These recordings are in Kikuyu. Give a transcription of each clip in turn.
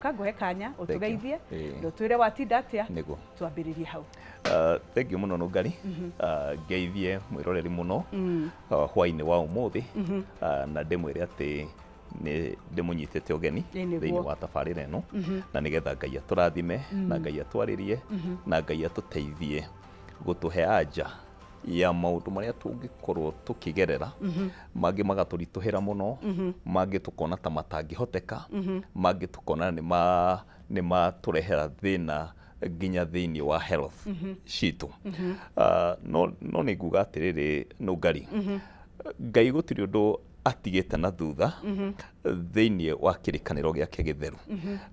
Nguhe kanya utugeithie na utwire watinda atia. Niguo. Twambĩrĩrie hau. Thank you muno Nungari. Ngeithie mwiroreri muno hwainĩ wa ũmũthĩ, na ndĩmwĩre atĩ nĩ ndĩmũnyitĩte ũgeni thĩinĩ wa tabarĩra ĩno, na nĩgetha Ngai atũrathime na Ngai atwarĩrie na Ngai atũteithie gũtũhe anja ya maũndũ marĩa tũngĩkorwo tũkĩgerera, mangĩ magatũritũhĩra mũno, mangĩ tũkona ta matangĩhoteka, mangĩ tũkona nĩ matũrehera thĩna nginya thĩinĩ wa health citũ. No nĩ nguga atĩrĩrĩ Nungari, Ngai gũtirĩ ũndũ atigĩte na thutha thĩinĩ wa kĩrĩkanĩro gĩake gĩtheru.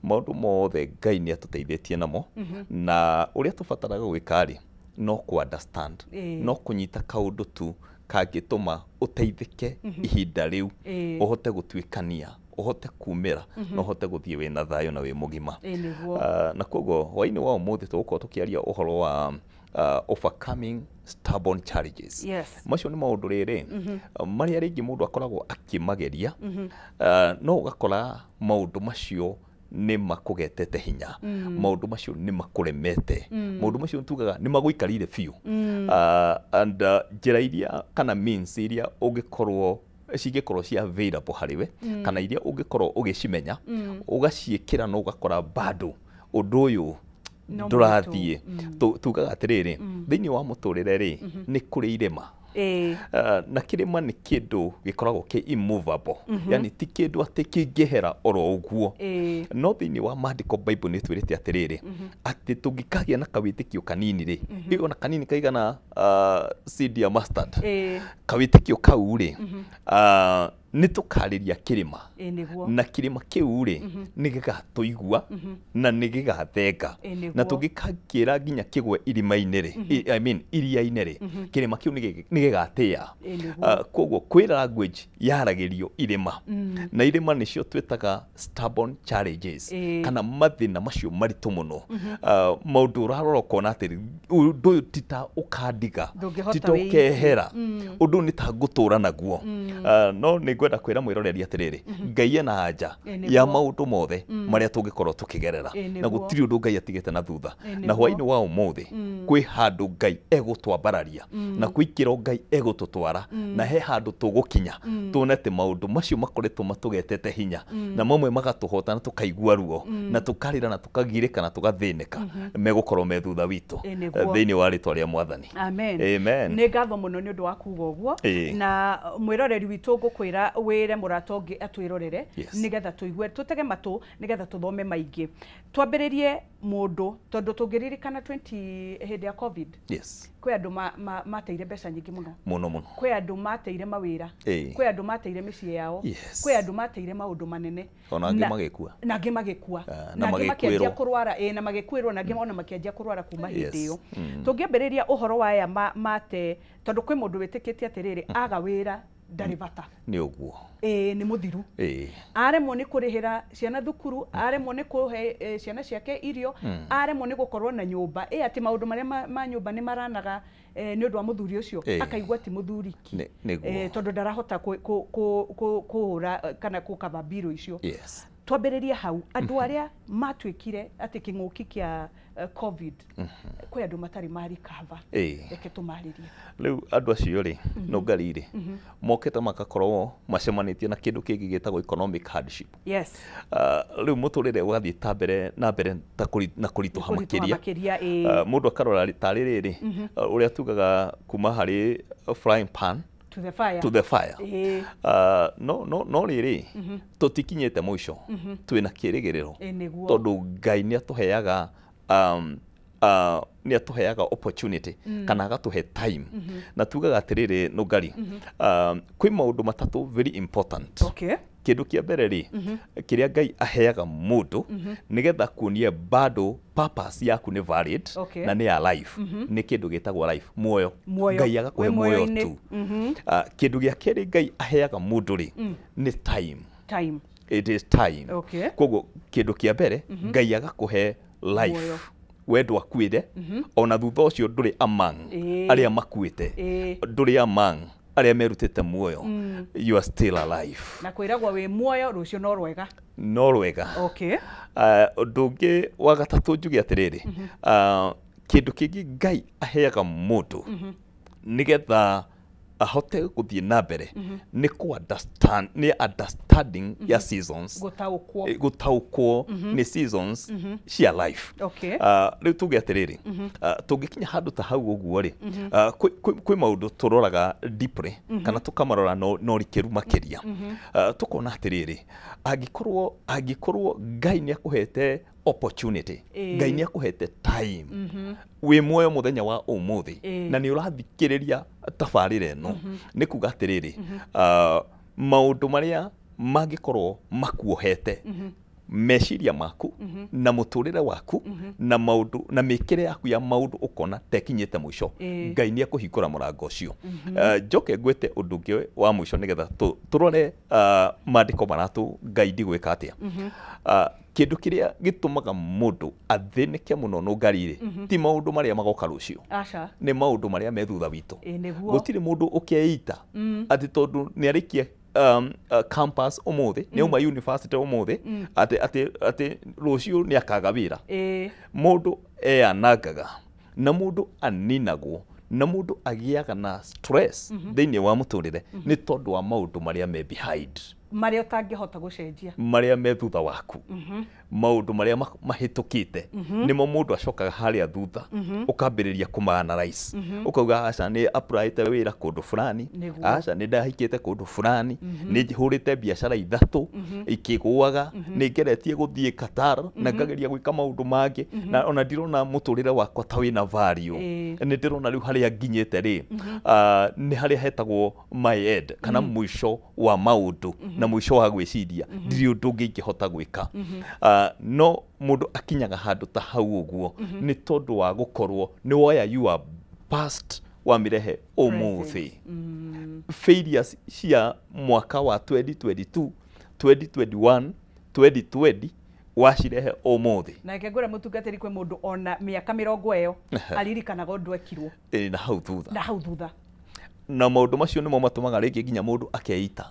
Maũndũ mothe Ngai nĩ atũteithĩtie namo, na ũrĩa tũbataraga gwĩka rĩ, no kũ understand, no kũnyita kaũndũ tu kangĩtũma ũteithĩke ihinda rĩu, ũhote gũtuĩkania, ũhote kumĩra na ũhote gũthiĩ wĩna thayũ na wĩ mũgima. Na koguo hwainĩ wa ũmũthĩ tũgũkorwo tũkĩaria ũhoro wa overcoming stubborn challenges. Macio nĩ maũndũ rĩrĩ marĩa rĩngĩ mũndũ akoragwo akĩmageria, no ũgakora maũndũ macio nĩ makũgetete hinya, maũndũ macio nĩ makũremete, maũndũ macio tugaga nĩ magũikarire biũ. And njĩra iria kana means iria ũngĩkorwo cingĩkorwo cia available harĩ we, kana iria ũngĩkorwo ũgĩcimenya ũgaciĩkĩra, no ũgakora bado ũndũ ũyũ ndũrathiĩ. Tugaga atĩrĩrĩ, thĩinĩ wa mũtũrĩre rĩ, nĩ kũrĩ irĩma. Na kĩrĩma nĩ kĩndũ gĩkoragwo kĩ immovable, yani ti kĩndũ atĩ kĩngĩhera oro ũguo. No thĩinĩ wa maandĩko Bible nĩ twĩrĩte atĩrĩrĩ, atĩ tũngĩkagĩa na kawĩtĩkio kanini rĩ, ĩyo na kanini kaigana seed ya mustard, kawĩtĩkio kau rĩ, nĩ tũkarĩria kĩrĩma, na kĩrĩma kĩu rĩ nĩ gĩgatũigua na nĩ gĩgathenga, na tũngĩkakĩra nginya kĩgwe irima-inĩ rĩ, I mean iria-inĩ rĩ, kĩrĩma kĩu nĩ gĩgatĩa. Koguo kwĩ language yaragĩrio irĩma, na irĩma nĩcio twĩtaga stubborn challenges, kana mathĩna macio maritũ mũno, maũndũ ũrarora ũkona atĩ ũndũ ũyũ ti ta ũkandiga, ti ta ũkehera, ũndũ ũyũ nĩ ta ngũtũra naguo. No nĩ ngwenda kwĩra mwĩroreri atĩrĩrĩ, Ngai ena anja ya maũndũ mothe marĩa tũngĩkorwo tũkĩgerera, na gũtirĩ ũndũ Ngai atigĩte na thutha. Na hwainĩ wa ũmũthĩ kwĩ handũ Ngai egũtwambararia, na kwĩ ikĩro Ngai egũtũtwara, na he handũ tũgũkinya tuone atĩ maũndũ macio makoretwo matũgetete hinya, na mamwe magatũhota na tũkaigua ruo na tũkarĩra na tũkagirĩka na tũgathĩnĩka, megũkorwo me thutha witũ thĩinĩ wa rĩtwa rĩa Mwathani. Amen. Amen. Nĩ ngatho mũno nĩ ũndũ wa kuga ũguo, na mwĩroreri witũ ngũkwĩra wĩre mũrata ũngĩ atwĩrorere, nĩgetha tũigue, tũtege matũ, nĩgetha tũthome maingĩ. Twambĩrĩrie mũndũ, tondũ tũngĩririkana 20 hĩndĩ ya COVID, kwĩ andũ mateire mbeca nyingĩ mũno mũno mũno, kwĩ andũ mateire mawĩra, kwĩ andũ mateire mĩciĩ yao, kwĩ andũ mateire maũndũ manene, ona angĩ magĩkua, na angĩ magĩkua, na angĩ makĩanjia kũrwara, na magĩkuĩrwo, na angĩ ona makĩanjia kũrwara kuma hĩndĩ ĩyo. Tũngĩambĩrĩria ũhoro wa aya mate, tondũ kwĩ mũndũ wĩtĩkĩtie atĩrĩrĩ, aga wĩra ndarĩ bata, nĩ ũguo, nĩ mũthiru, aremwo nĩ kũrĩhĩra ciana thukuru, aremwo nĩ kũhe ciana ciake irio, aremwo nĩ gũkorwo na nyũmba, atĩ maũndũ marĩa ma nyũmba nĩ maranaga nĩ ũndũ wa mũthuri ũcio, akaigua ti mũthuri ki, tondũ ndarahota kũhũra kana kũkaba mbirũ icio. Twambĩrĩrie hau, andũ arĩa matuĩkire atĩ kĩng'ũki kĩa COVID, kwĩ andũ matarĩ ma recover, reke tũmarĩrie. Rĩu andũ acio rĩ, Nungari rĩ, mokĩte makakorwo macemanĩtie na kĩndũ kĩngĩ gĩtagwo economic hardship. Rĩu mũtũrĩre ũgathiĩ ta mbere na mbere na kũritũha makĩria. Mũndũ akarora tarĩ rĩrĩ, ũrĩa tugaga kuma harĩ frying pan to the fire. To the fire. No rĩrĩ, tũtikinyĩte mũico, twĩna kĩrĩgĩrĩro, tondũ Ngai nĩ atũheaga nĩ atũheaga opportunity, kana agatũhe time. Na tugaga atĩrĩrĩ Nungari, kwĩ maũndũ matatũ very important. Kĩndũ kĩa mbere rĩ, kĩrĩa Ngai aheaga mũndũ nĩgetha kuonie bado purpose yaku nĩ valid, na nĩ ya life, nĩ kĩndũ gĩtagwo life, muoyo. Ngai agakũhe muoyo tu. Kĩndũ gĩa kerĩ Ngai aheaga mũndũ rĩ, nĩ time. Time. It is time. Koguo kĩndũ kĩa mbere Ngai agakũhe life, we ndwakuire, ona thutha ũcio ndũrĩ among arĩa makuĩte, ndũrĩ among arĩa merutĩte muoyo, you are still alive. Na kwĩragwo wĩ muoyo rũciũ no rwega. No rwega. Okay. Ũndũ ũngĩ wa gatatũ njuge atĩrĩrĩ, kĩndũ kĩngĩ Ngai aheaga mũndũ nĩgetha ahote gũthiĩ na mbere nĩ kũ understand, nĩ understanding ya seasons. Gũtaũkwo. Gũtaũkwo nĩ seasons cia life. Okay. Rĩu tuge atĩrĩrĩ, tũngĩkinya handũ ta hau ũguo rĩ, kwĩ maũndũ tũroraga deeply kana tũkamarora na ũrikĩru makĩria. Tũkona atĩrĩrĩ, angĩkorwo Ngai nĩ akũhete opportunity, Ngai nĩ akũhete time, wĩ muoyo mũthenya wa ũmũthĩ na nĩ ũrathikĩrĩria tabarĩra ĩno, nĩ kuga atĩrĩrĩ, maũndũ marĩa mangĩkorwo makuohete meciria maku na mũtũrĩre waku na maũndũ na mĩkĩre yaku ya maũndũ ũkona ta ĩkinyĩte mũico, Ngai nĩ ekũhingũra mũrango ũcio. Njoke ngwĩte ũndũ ũngĩ wa mũico nĩgetha tũrore maandĩko maratũ Ngai ndigwĩka atĩa. Kĩndũ kĩrĩa gĩtũmaga mũndũ athĩnĩke mũno nũngari rĩ, ti maũndũ marĩa magoka rũciũ, nĩ maũndũ marĩa me thutha witũ. Gũtirĩ mũndũ ũkeita atĩ tondũ nĩ arĩkia campus ũmũthĩ, nĩ auma university ũmũthĩ, atĩ rũciũ nĩ akaga wĩra. Mũndũ eanangaga na mũndũ aninagwo na mũndũ agĩaga na stress thĩinĩ wa mũtũrĩre nĩ tondũ wa maũndũ marĩa me behind, marĩa ũtangĩhota gũcenjia, marĩa me thutha waku, maũndũ marĩa mahĩtũkĩte nĩmo mũndũ acokaga harĩa thutha, ũkambĩrĩria kũma-analyze, ũkauga aca nĩ applyĩte wĩra kũndũ fulani, aca nĩ ndahikĩte kũndũ fulani, nĩ hũrĩte biacara ithatũ ikĩgũaga, nĩ ngeretie gũthiĩ Qatar na ngageria gwĩka maũndũ mangĩ, na ona ndirona mũtũrĩre wakwa ta wĩna value, nĩ ndĩrona rĩu harĩa nginyĩte rĩ, nĩ harĩa hetagwo my end kana mũico wa maũndũ na mũico wa gwĩciria, ndirĩ ũndũ ũngĩ ingĩhota gwĩka. No mũndũ akinyaga handũ ta hau ũguo nĩ tondũ wa gũkorwo nĩ woya your past wa mĩrehe ũmũthĩ. Failures cia mwaka wa 2022, 2021, 2020 wacirehe ũmũthĩ. Na reke ngwĩre mũtungatĩri, kwĩ mũndũ ona mĩaka mĩrongo ĩyo aririkanaga ũndũ ekirwo na hau thutha, na hau thutha. Na maũndũ macio nĩmo matũmaga rĩngĩ nginya mũndũ akeita,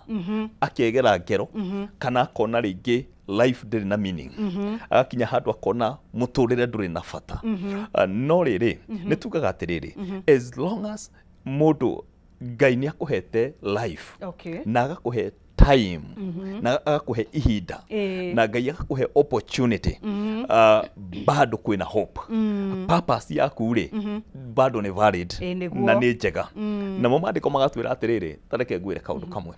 akegera ngero, kana akona rĩngĩ life ndĩrĩ na meaning, agakinya handũ akona mũtũrĩre ndũrĩ na bata. No rĩrĩ, nĩ tugaga atĩrĩrĩ, as long as mũndũ Ngai nĩ akũhete life, na agakũhe time, na agakũhe ihinda, na Ngai agakũhe opportunity, bado kwĩna hope. Purpose yaku rĩ bado nĩ valid na nĩ njega. Namo maandĩko magatwĩra atĩrĩrĩ, ta reke ngwĩre kaũndũ kamwe,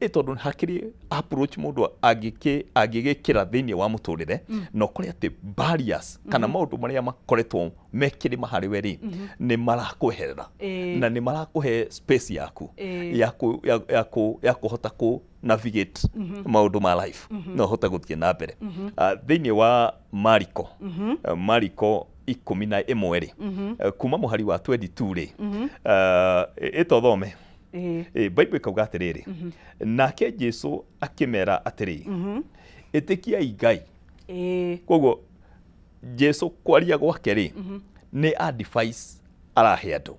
ĩ tondũ hakĩrĩ approach mũndũ angĩgĩkĩra thĩinĩ wa mũtũrĩre, na ũkore atĩ barriers kana maũndũ marĩa makoretwo mekĩrĩma harĩ we rĩ, nĩ marakweherera na nĩ marakũhe space yaku ya kũhota kũ navigate maũndũ ma life na ũhote gũthiĩ na mbere. Thĩinĩ wa Mariko, Mariko 11 rĩ, kuma mũhari wa 22 rĩ, ĩtothome Bible ĩkauga atĩrĩrĩ, nake Jesu akĩmera atĩrĩ, ĩtĩkiai Ngai. Koguo Jesu kwaria gwake rĩ, nĩ advice arahe andũ.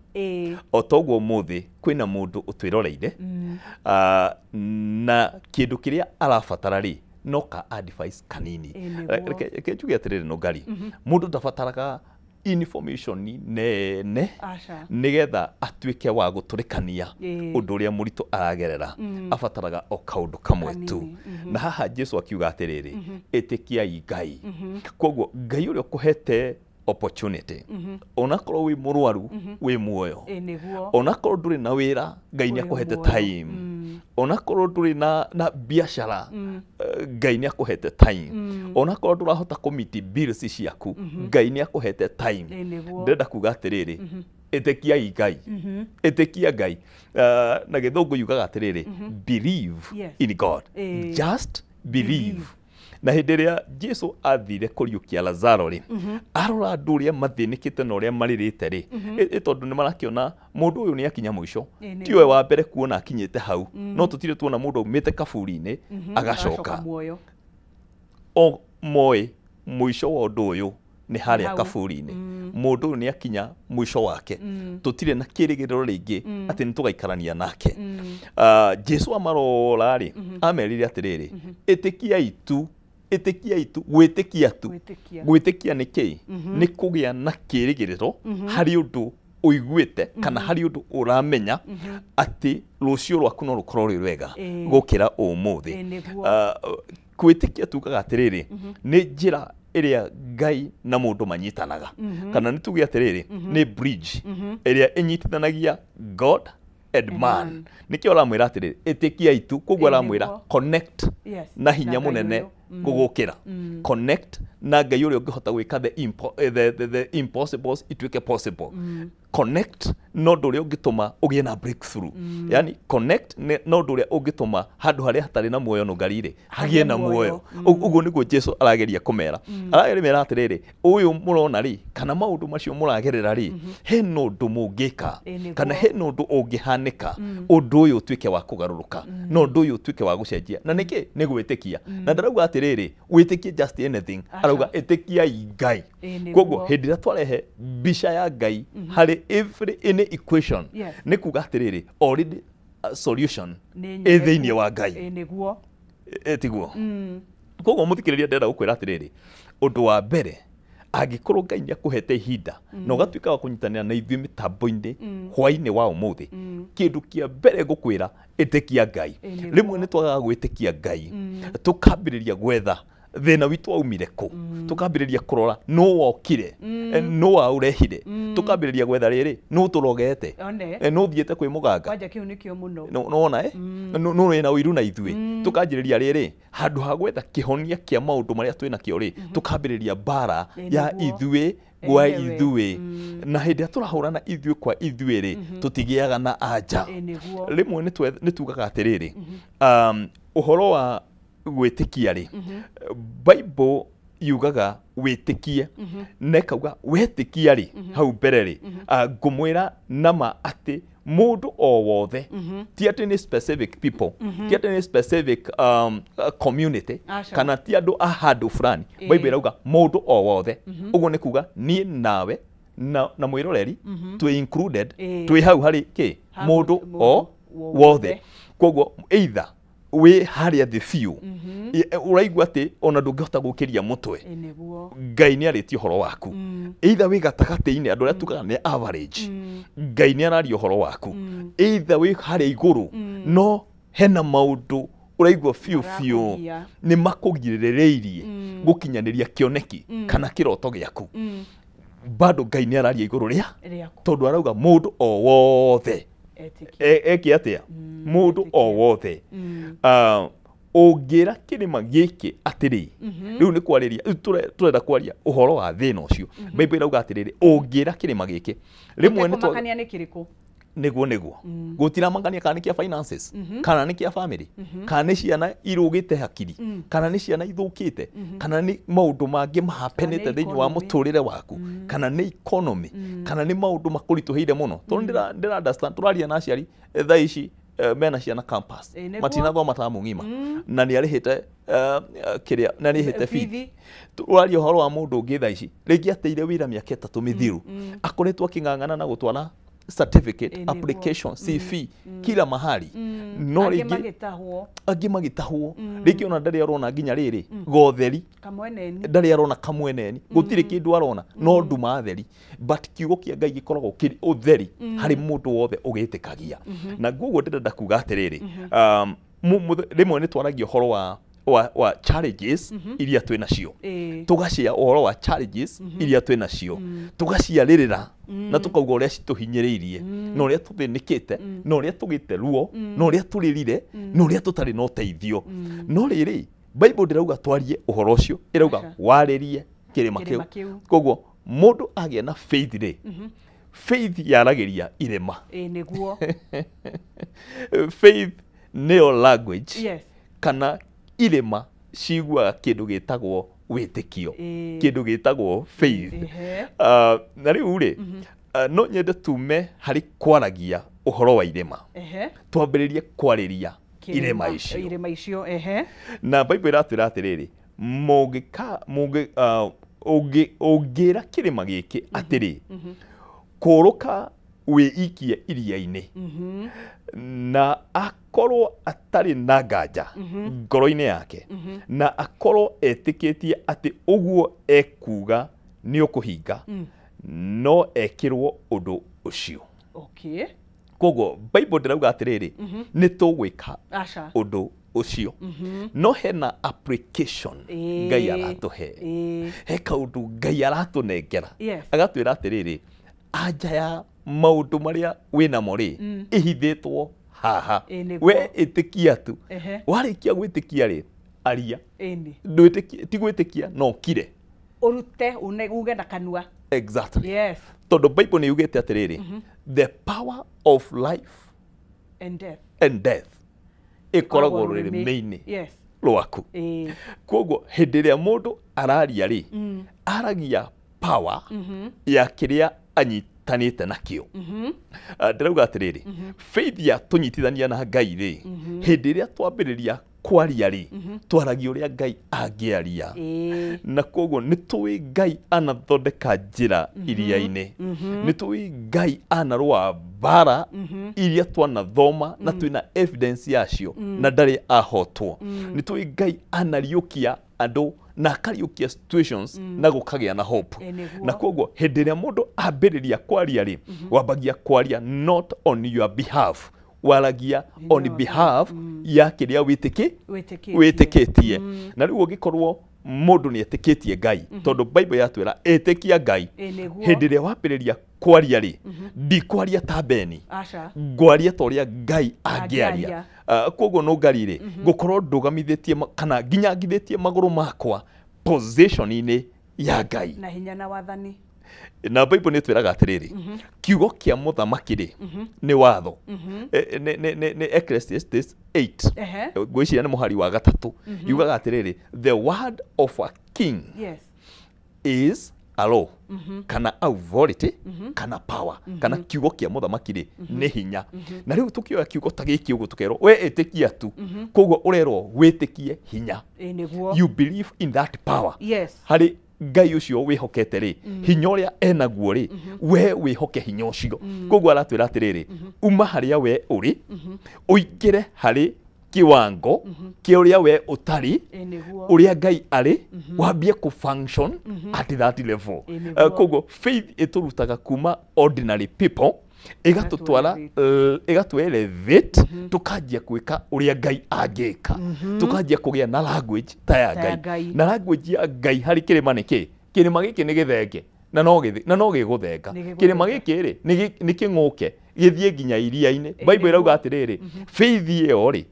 O toguo ũmũthĩ kwĩna mũndũ ũtwĩroreire, na kĩndũ kĩrĩa arabatara rĩ, no ka advice kanini. Reke njuge atĩrĩrĩ Nũngari, mũndũ ndabataraga information nene nĩgetha atuĩke wa gũtũrĩkania ũndũ ũrĩa mũritũ aragerera, abataraga o kaũndũ kamwe tu. Na haha Jesu akiuga atĩrĩrĩ, ĩtĩkiai Ngai. Koguo Ngai ũrĩa ũkũhete opportunity, onakorwo wĩ mũrwaru wĩ muoyo, onakorwo ndũrĩ na wĩra Ngai nĩ akũhete time, onakorwo ndũrĩ na biacara Ngai nĩ akũhete time, onakorwo ndũrahota kũmiti bills ciaku Ngai nĩ akũhete time. Ndĩrenda kuga atĩrĩrĩ, ĩtĩkiai Ngai, ĩtĩkia Ngai. Na gĩthũngũ yugaga atĩrĩrĩ, believe in God, just believe. Na hĩndĩ ĩrĩa Jesu athire kũriũkia Lazaro rĩ, arora andũ ũrĩa mathĩnĩkĩte na ũrĩa marĩrĩte rĩ, ĩ tondũ nĩ marakĩona mũndũ ũyũ nĩ akinya mũico, tiwe wa mbere kuona akinyĩte hau, no tũtirĩ tuona mũndũ aumĩte kaburi-inĩ agacoka. O moĩ mũico wa ũndũ ũyũ nĩ harĩa kaburi-inĩ. Mũndũ ũyũ nĩ akinya mũico wake, tũtirĩ na kĩrĩgĩrĩro rĩngĩ atĩ nĩ tũgaikarania nake. Jesu amarora rĩ, amerire atĩrĩrĩ, ĩtĩkiai tu, ĩtĩkiai tu, gwĩtĩkia tu. Gwĩtĩkia nĩ kĩĩ? Nĩ kũgĩa na kĩrĩgĩrĩro harĩ ũndũ ũiguĩte kana harĩ ũndũ ũramenya atĩ rũciũ rwaku no rũkorwo rwĩ rwega gũkĩra ũmũthĩ. Gwĩtĩkia tugaga atĩrĩrĩ, nĩ njĩra ĩrĩa Ngai na mũndũ manyitanaga, kana nĩ tuge atĩrĩrĩ, nĩ bridge ĩrĩa ĩnyitithanagia God and man. Nĩkĩo aramwĩra atĩrĩrĩ, ĩtĩkiai tu, koguo aramwĩra connect na hinya mũnene gũgũkĩra, connect na Ngai ũrĩa ũngĩhota gwĩka the impossibles ituĩke possible, connect na ũndũ ũrĩa ũngĩtũma ũgĩe na breakthrough, yani connect na ũndũ ũrĩa ũngĩtũma handũ harĩa hatarĩ na muoyo nũngarire hagĩe na muoyo. Ũguo nĩguo Jesu arageria kũmera. Arageria mera atĩrĩrĩ, ũyũ mũrona rĩ, kana maũndũ macio mũragerera rĩ, hena ũndũ mũngĩka kana hena ũndũ ũngĩhanĩka, ũndũ ũyũ ũtuĩke wa kũgarũrũka na ũndũ ũyũ ũtuĩke wa gũcenjia. Na nĩkĩ? Nĩ gwĩtĩkia. Na ndarauga atĩrĩrĩ, wĩtĩkie just anything, arauga ĩtĩkiai Ngai. Koguo hĩndĩ ĩrĩa twarehe mbica ya Ngai harĩ every any equation, nĩ kuga atĩrĩrĩ, already solution ĩ thĩinĩ wa Ngai. Nĩguo. Tiguo. Koguo mũthikĩrĩria, ndĩrenda gũkwĩra atĩrĩrĩ, ũndũ wa mbere, angĩkorwo Ngai nĩ akũhete ihinda na ũgatuĩka wa kũnyitanĩra na ithuĩ mĩtambo-inĩ hwaĩ-inĩ wa ũmũthĩ, kĩndũ kĩa mbere ngũkwĩra, ĩtĩkia Ngai. Rĩmwe nĩ twagaga gwĩtĩkia Ngai, tũkambĩrĩria gwetha thĩna witũ waumire kũ, tũkambĩrĩria kũrora nũ wokire, nũ waũrehire, tũkambĩrĩria gwetha rĩrĩ, nũ tũrogete, nũ thiĩte kwĩ mũganga. Kwanja kĩu nĩkĩo mũno. Nĩwona nũ wĩna ũiru na ithuĩ. Tũkanjĩrĩria rĩrĩ, handũ ha gwetha kĩhonia kĩa maũndũ marĩa twĩ nakĩo rĩ, tũkambĩrĩria mbara ya ithuĩ kwa ithuĩ. Na hĩndĩ ĩrĩa tũrahũrana ithuĩ kwa ithuĩ rĩ, tũtigĩaga na anja. Rĩmwe nĩ tugaga atĩrĩrĩ, ũhoro wa gwĩtĩkia rĩ, Bible yugaga wĩtĩkie, na ĩkauga wetĩkia rĩ, hau mbere rĩ, ngũmwĩra nama atĩ mũndũ o wothe, ti atĩ nĩ specific people, ti atĩ nĩ specific community, kana ti andũ a handũ fulani. Bible ĩrauga mũndũ o wothe. Ũguo nĩ kuga niĩ nawe na mwĩroreri twĩ included, twĩ hau harĩ kĩ, mũndũ o wothe. Koguo either wĩ harĩa thĩ biũ, ũraigua atĩ ona ndũngĩhota gũkĩria mũtwe, Ngai nĩ arĩtie ũhoro waku. Either wĩ gatagatĩ-inĩ, andũ arĩa tugaga nĩ average, Ngai nĩ araria ũhoro waku. Either wĩ harĩa igũrũ, no hena maũndũ ũraigua biũ biũ nĩ makũgirĩrĩirie gũkinyanĩria kĩoneki kana kĩroto gĩaku, bado Ngai nĩ araria igũrũ rĩa, tondũ arauga mũndũ o wothe eke atĩa, mũndũ o wothe. Ũngĩra kĩrĩma gĩkĩ atĩrĩ, rĩu nĩ kwarĩria tũrenda kwaria ũhoro wa thĩna ũcio. Bible ĩrauga atĩrĩrĩ, ũngĩra kĩrĩma gĩkĩ, rĩmwe nĩ tũmakania nĩ kĩrĩkũ? Nĩguo nĩguo. Gũtiramakania kana nĩ kĩa finances, kana nĩ kĩa family, kana nĩ ciana irũgĩte hakiri, kana nĩ ciana ithũkĩte, kana nĩ maũndũ mangĩ mahapenete thĩinĩ wa mũtũrĩre waku, kana nĩ economy, kana nĩ maũndũ makũritũhĩire mũno. Tondũ ndĩra understand, tũraria na aciari thaa ici mena ciana campus, matinathoma ta mũng'ima, na nĩ arĩhĩte kĩrĩa, na nĩ arĩhĩte bithi. Tũraria ũhoro wa mũndũ ũngĩ thaa ici rĩngĩ ateire wĩra mĩaka 3 mĩthiru, akoretwo akĩng'ang'ana na gũtwara certificate, application, CV, kila mahali. No rĩngĩ angĩ magĩtahwo, rĩngĩ ona ndarĩ arona nginya rĩrĩ gotheri, ndarĩ arona kamweneni, gũtirĩ kĩndũ arona, no nduma theri. But kiugo kĩa Ngai gĩkoragwo kĩrĩ ũtheri harĩ mũndũ wothe ũgĩtĩkagia. Na koguo ndĩrenda kuga atĩrĩrĩ, rĩmwe nĩ twaragia ũhoro wa challenges iria twĩ nacio, tũgacia ũhoro wa challenges iria twĩ nacio, tũgaciarĩrĩra na tũkauga ũrĩa citũhinyĩrĩirie, na ũrĩa tũthĩnĩkĩte, na ũrĩa tũgĩte ruo, na ũrĩa tũrĩrire, na ũrĩa tũtarĩ na ũteithio. No rĩrĩ, Bible ndĩrauga twarie ũhoro ũcio, ĩrauga warĩrie kĩrĩma kĩu. Koguo mũndũ agĩa na faith rĩ, faith yaragĩria irĩma. Nĩguo. Faith nĩyo language, kana irĩma ciguaga kĩndũ gĩtagwo wĩtĩkio, kĩndũ gĩtagwo faith. Na rĩu rĩ, no nyende tume harĩ kwaragia ũhoro wa irĩma, twambĩrĩrie kwarĩria irĩma icio. Irĩma icio, Na Bible ĩratwĩra atĩrĩrĩ, Ũngĩra kĩrĩma gĩkĩ atĩrĩ, kũrũka wĩikie iria-inĩ, na akorwo atarĩ na nganja ngoro-inĩ yake, na akorwo etĩkĩtie atĩ ũguo ekuga nĩ ũkũhinga, no ekĩrwo ũndũ ũcio. Okay. Koguo Bible ndĩrauga atĩrĩrĩ, nĩ tũgwĩka ũndũ ũcio, no hena application Ngai aratũhe, he kaũndũ Ngai aratũnengera, agatwĩra atĩrĩrĩ, anja ya maũndũ marĩa wĩnamo rĩ, ĩhithĩtwo haha, we ĩtĩkia tu, warĩkia gwĩtĩkia rĩ, aria, ti gwĩtĩkia no kire, ũrute uge na kanua. Exactly. Yes. Tondũ Bible nĩ yugĩte atĩrĩrĩ, the power of life and death, and death ĩkoragwo rũrĩmĩ-inĩ rwaku. Koguo hĩndĩ ĩrĩa mũndũ araria rĩ, aragia power ya kĩrĩa anyitanĩte nakĩo. Ndĩrauga atĩrĩrĩ, faith ya tũnyitithania na Ngai rĩ, hĩndĩ ĩrĩa twambĩrĩria kwaria rĩ, twaragia ũrĩa Ngai angĩaria. Na koguo nĩ tũĩ Ngai anathondeka njĩra iria-inĩ, nĩ tũĩ Ngai anarũa mbara iria twanathoma na twĩna evidence yacio, na ndarĩ ahotwo. Nĩ tũĩ Ngai anariũkia andũ na akariũkia situations na gũkagĩa na hope. Na koguo hĩndĩ ĩrĩa mũndũ ambĩrĩria kwaria rĩ, wambagia kwaria not on your behalf, waragia on behalf ya kĩrĩa wĩtĩkĩtie. Na rĩu ũngĩkorwo mũndũ nĩ etĩkĩtie Ngai, tondũ Bible yatwĩra ĩtĩkia Ngai, hĩndĩ ĩrĩa wambĩrĩria kwaria rĩ, ndikwaria ta Beni, ngwaria ta ũrĩa Ngai angĩaria. Koguo no Ngai rĩ, ngũkorwo ndũgamithĩtie kana nginyangithĩtie magũrũ makwa position-inĩ ya Ngai na hinya na wathani. Na Bible nĩ twĩraga atĩrĩrĩ, kiugo kĩa mũthamaki rĩ nĩ watho. Nĩ Ecclesiastes 8, ngwĩciria nĩ mũhari wa 3, yugaga atĩrĩrĩ, the word of a king is a law, kana authority, kana power, kana kiugo kĩa mũthamaki rĩ nĩ hinya. Na rĩu tũkĩoya kiugo ta gĩkĩ ũguo tũkerwo we ĩtĩkia tu, koguo ũrerwo wĩtĩkie hinya. You believe in that power. Harĩ Ngai ũcio wĩhokete rĩ, hinya ũrĩa enaguo rĩ, we wĩhoke hinya ũcio. Koguo aratwĩra atĩrĩrĩ, uma harĩa we ũrĩ, ũingĩre harĩ kiwango kĩa ũrĩa we ũtarĩ, ũrĩa Ngai arĩ, wambie kũ function at that level. Koguo faith ĩtũrutaga kuma ordinary people, ĩgatũtwara, ĩgatũ elevate, tũkanjia gwĩka ũrĩa Ngai angĩka, tũkanjia kũgĩa na language ta ya Ngai. Na language ya Ngai harĩ kĩrĩma nĩ kĩ? Kĩrĩma gĩkĩ nĩ gĩthenge, na no gĩgũthenga. Kĩrĩma gĩkĩ rĩ nĩ kĩng'ũke gĩthiĩ nginya iria-inĩ. Bible ĩrauga atĩrĩrĩ, faith ĩyo rĩ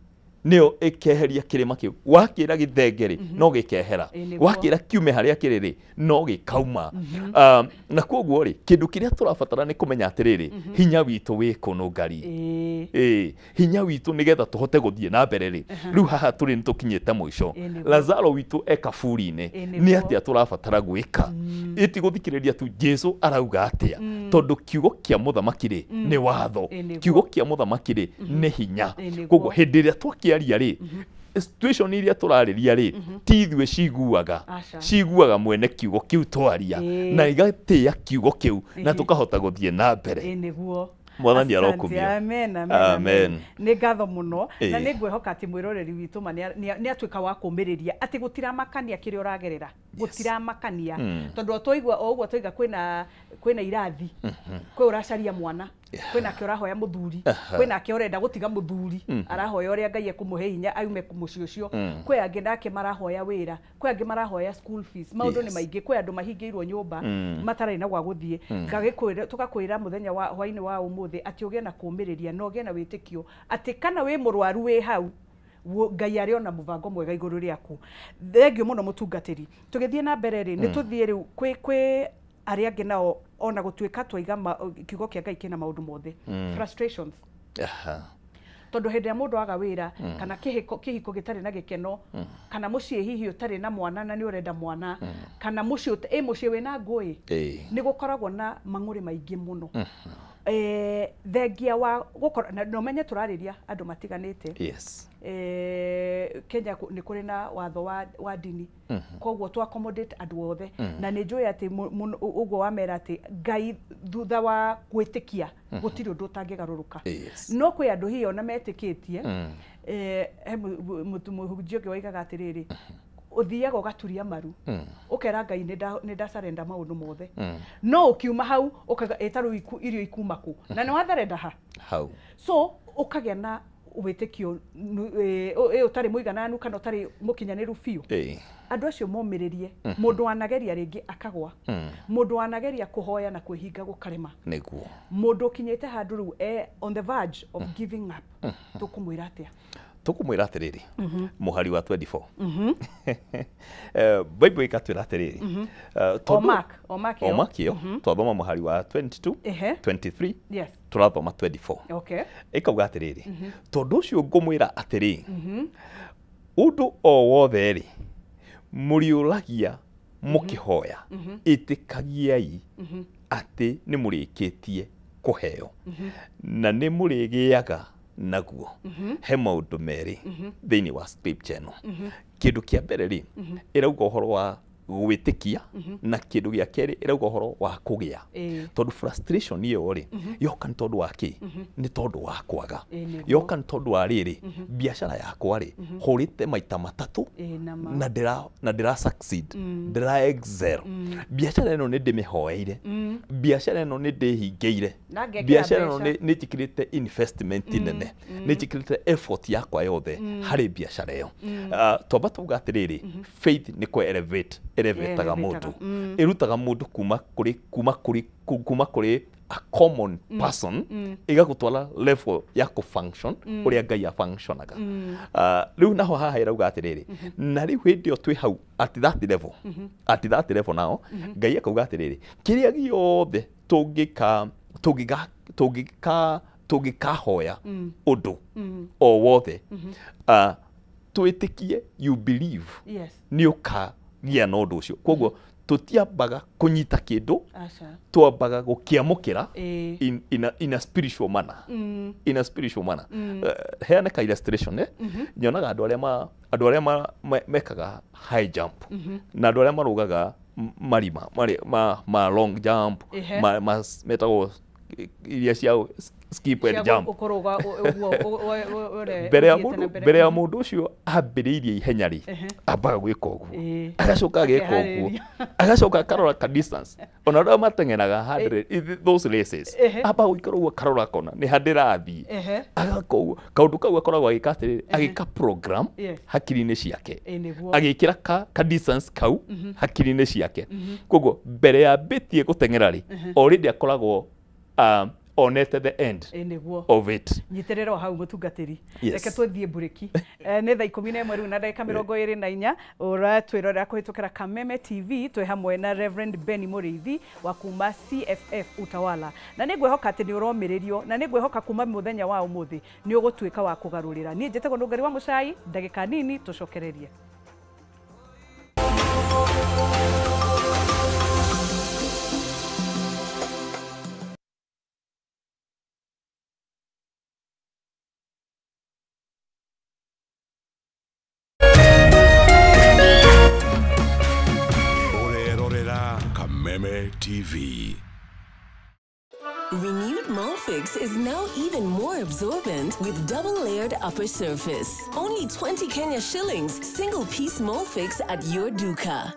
nĩyo ĩkeheria kĩrĩma kĩu. Wakĩra gĩthenge rĩ, no gĩkehera, wakĩra kiume harĩa kĩrĩ rĩ, no gĩkauma. Na koguo rĩ, kĩndũ kĩrĩa tũrabatara nĩ kũmenya atĩrĩrĩ, hinya witũ wĩ kũ Nũngari. Hinya witũ nĩgetha tũhote gũthiĩ na mbere rĩ, rĩu haha tũrĩ nĩ tũkinyĩte mũico. Lazaro witũ e kaburi-inĩ, nĩ atĩa tũrabatara gwĩka? Ĩti gũthikĩrĩria tu Jesu arauga atĩa, tondũ kiugo kĩa mũthamaki rĩ nĩ watho, kiugo kĩa mũthamaki rĩ nĩ hinya. Koguo hĩndĩ ĩrĩa twakĩaria rĩ, situation iria tũrarĩria rĩ, ti ithuĩ ciguaga, ciguaga mwene kiugo kĩu twaria, na igatĩĩa kiugo kĩu, na tũkahota gũthiĩ na mbere. Mwathani arokumio. Amen, amen. Nĩ ngatho mũno, na nĩ ngwĩhoka atĩ mwĩroreri witũ ma nĩ atuĩka wa kũmĩrĩria atĩ gũtiramakania kĩrĩa ũragerera, gũtiramakania, tondũ twaigua o ũguo twaiga kwĩna irathi, kwĩ ũracaria mwana, kwĩnake ũrahoya mũthuri, kwĩnake ũrenda gũtiga mũthuri, arahoya ũrĩa Ngai ekũmũhe hinya aume mũciĩ ũcio, kwĩ angĩ nake marahoya wĩra, kwĩ angĩ marahoya school fees, maũndũ nĩ maingĩ, kwĩ andũ mahingĩirwo nyũmba matarĩ na gwa gũthiĩ. Tũgakwĩra mũthenya wa hwainĩ wa ũmũthĩ atĩ ũgĩe na kũmĩrĩria na ũgĩe na wĩtĩkio atĩ kana wĩ mũrwaru wĩ hau, Ngai arĩ ona mũbango mwega igũrũ rĩaku. Thengiũ mũno mũtungatĩri. Tũgĩthiĩ na mbere rĩ, nĩ tũthiĩ rĩu kwĩ arĩa angĩ nao, ona gũtuĩka twaiga kiugo kĩa Ngai kĩna maũndũ mothe. Frustrations. Tondũ hĩndĩ ĩrĩa mũndũ aga wĩra, kana kĩhiko gĩtarĩ na gĩkeno, kana mũciĩ hihi ũtarĩ na mwana na nĩ ũrenda mwana, kana mũciĩ wĩna ngũĩ, nĩ gũkoragwo na mang'ũrĩ maingĩ mũno. Thengia wa gũkorwo na no menye tũrarĩria andũ matiganĩte. Yes. Kenya nĩ kũrĩ na watho wa ndini, koguo tu accommodate andũ othe, na nĩ njũĩ atĩ ũguo wamera atĩ Ngai thutha wa gwĩtĩkia gũtirĩ ũndũ ũtangĩgarũrũka. Yes. No kwĩ andũ hihi ona metĩkĩtie, he mũhunjia ũngĩ waigaga atĩrĩrĩ, ũthiaga ũgaturia maru, ũkera Ngai nĩ ndacarenda maũndũ mothe, no ũkiuma hau ũkauga ĩ ta rĩu irio ikuma kũ, na nĩ watharenda ha hau, so ũkagĩa na wĩtĩkio ũtarĩ mũigananu kana ũtarĩ mũkinyanĩru biũ. Andũ acio momĩrĩrie, mũndũ wanageria rĩngĩ akagwa, mũndũ wanageria kũhoya na kwĩhinga gũkarema, nĩguo mũndũ ũkinyĩte handũ rĩu on the verge of giving up, tũkũmwĩra atĩa? Tũkũmwĩra atĩrĩrĩ, mũhari wa 24 Bible ĩkatwĩra atĩrĩrĩ, o Mark ĩyo twathoma mũhari wa 22, 23, yes, tũrathoma 24. Okay. Ĩkauga atĩrĩrĩ, tondũ ũcio ngũmwĩra atĩrĩ, ũndũ o wothe rĩ mũrĩũragia mũkĩhoya, ĩtĩkagiai atĩ nĩ mũrĩkĩtie kũheo, na nĩ mũrĩgĩaga naguo. He maũndũ merĩ thĩinĩ wa scripture ĩno. Kĩndũ kĩa mbere rĩ, ĩrauga ũhoro wa gwĩtĩkia, na kĩndũ gĩa kerĩ ĩrauga ũhoro wa kũgĩa. Tondũ frustration ĩyo rĩ, yoka nĩ tondũ wa kĩ? Nĩ tondũ wa kwaga. Yoka nĩ tondũ wa rĩrĩ, biacara yakwa rĩ, hũrĩte maita matatũ na ndĩra succeed, ndĩra excel. Biacara ĩno nĩ ndĩmĩhoeire, biacara ĩno nĩ ndĩhingĩire, biacara ĩno nĩ njĩkĩrĩte investment nene, nĩ njĩkĩrĩte effort yakwa yothe harĩ biacara ĩyo. Twamba tuga atĩrĩrĩ, faith nĩ kũ elevate, elevataga mũndũ, ĩrutaga mũndũ kuma kũrĩ a common person, ĩgagũtwara level ya kũ function ũrĩa Ngai afunctionaga. Rĩu naho haha ĩrauga atĩrĩrĩ, na rĩu hĩndĩ ĩyo twĩ hau at that level, at that level nao Ngai akauga atĩrĩrĩ, kĩrĩa gĩothe tũngĩkahoya ũndũ o wothe, twĩtĩkie, you believe, nĩ ũkagĩa na ũndũ ũcio. Koguo tũtiambaga kũnyita kĩndũ, twambaga gũkĩamũkĩra in a spiritual manner. In a spiritual manner. Heane ka illustration, nyonaga andũ arĩa mekaga high jump, na andũ arĩa marũgaga marima ma long jump, metagwo iria cia skip and jump. Mbere ya mũndũ ũcio ambĩrĩirie ihenya rĩ, ambaga gwĩka ũguo, agacoka ageka ũguo, agacoka akarora ka distance. Ona arĩa mateng'eraga 100 those races, ambaga gũikara ũguo akarora kona nĩ ha ndĩrathiĩ, agaka ũguo. Kaũndũ kau akoragwo agĩka atĩrĩrĩ, agĩka program hakiri-inĩ ciake, agĩkĩra ka distance kau hakiri-inĩ ciake. Koguo mbere ya ambĩtie gũteng'era rĩ, already akoragwo onete the end of it. Nyitĩrĩra hau mũtungatĩri. Reke tũthiĩ mburĩki. Nĩ thaa 11 rĩu na ndagĩka 24, ũratwĩrorera kũhĩtũkĩra Kameme TV, twĩ hamwe na Reverend Benny Mũrĩithi wa kuma CFF Utawala. Na nĩ ngwĩhoka atĩ nĩ ũromĩrĩrio, na nĩ ngwĩhoka kuma mũthenya wa ũmũthĩ nĩ ũgũtuĩka wa kũgarũrĩra. Niĩ njĩtagwo Nũngari wa Mũcai, ndagĩka nini tũcokererie. TV. Renewed Molfix is now even more absorbent with double-layered upper surface. Only 20 Kenya shillings, single-piece Molfix at your duka.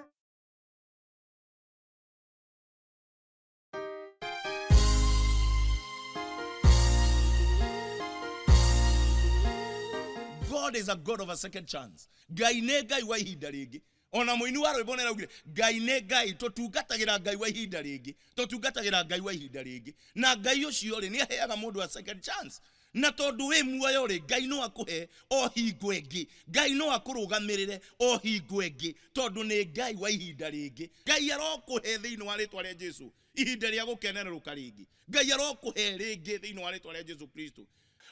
God is a God of a second chance. Ngai nĩ Ngai wa ihinda rĩngĩ. Ona mũini wa rwĩmbo nĩaraugire, Ngai nĩ Ngai, tũtungatagĩra Ngai wa ihinda rĩngĩ, tũtungatagĩra Ngai wa ihinda rĩngĩ. Na Ngai ũcio rĩ, nĩaheaga mũndũ a second chance. Na tondũ wĩ muoyo rĩ, Ngai no akũhe o hingo ĩngĩ, Ngai no akũrũgamĩrĩre o hingo ĩngĩ, tondũ nĩ Ngai wa ihinda rĩngĩ. Ngai arokũhe thĩinĩ wa rĩtwa rĩa Jesũ ihinda rĩa gũkenererũka rĩngĩ. Ngai arokũhe rĩngĩ thĩinĩ wa rĩtwa rĩa Jesũ Kristo.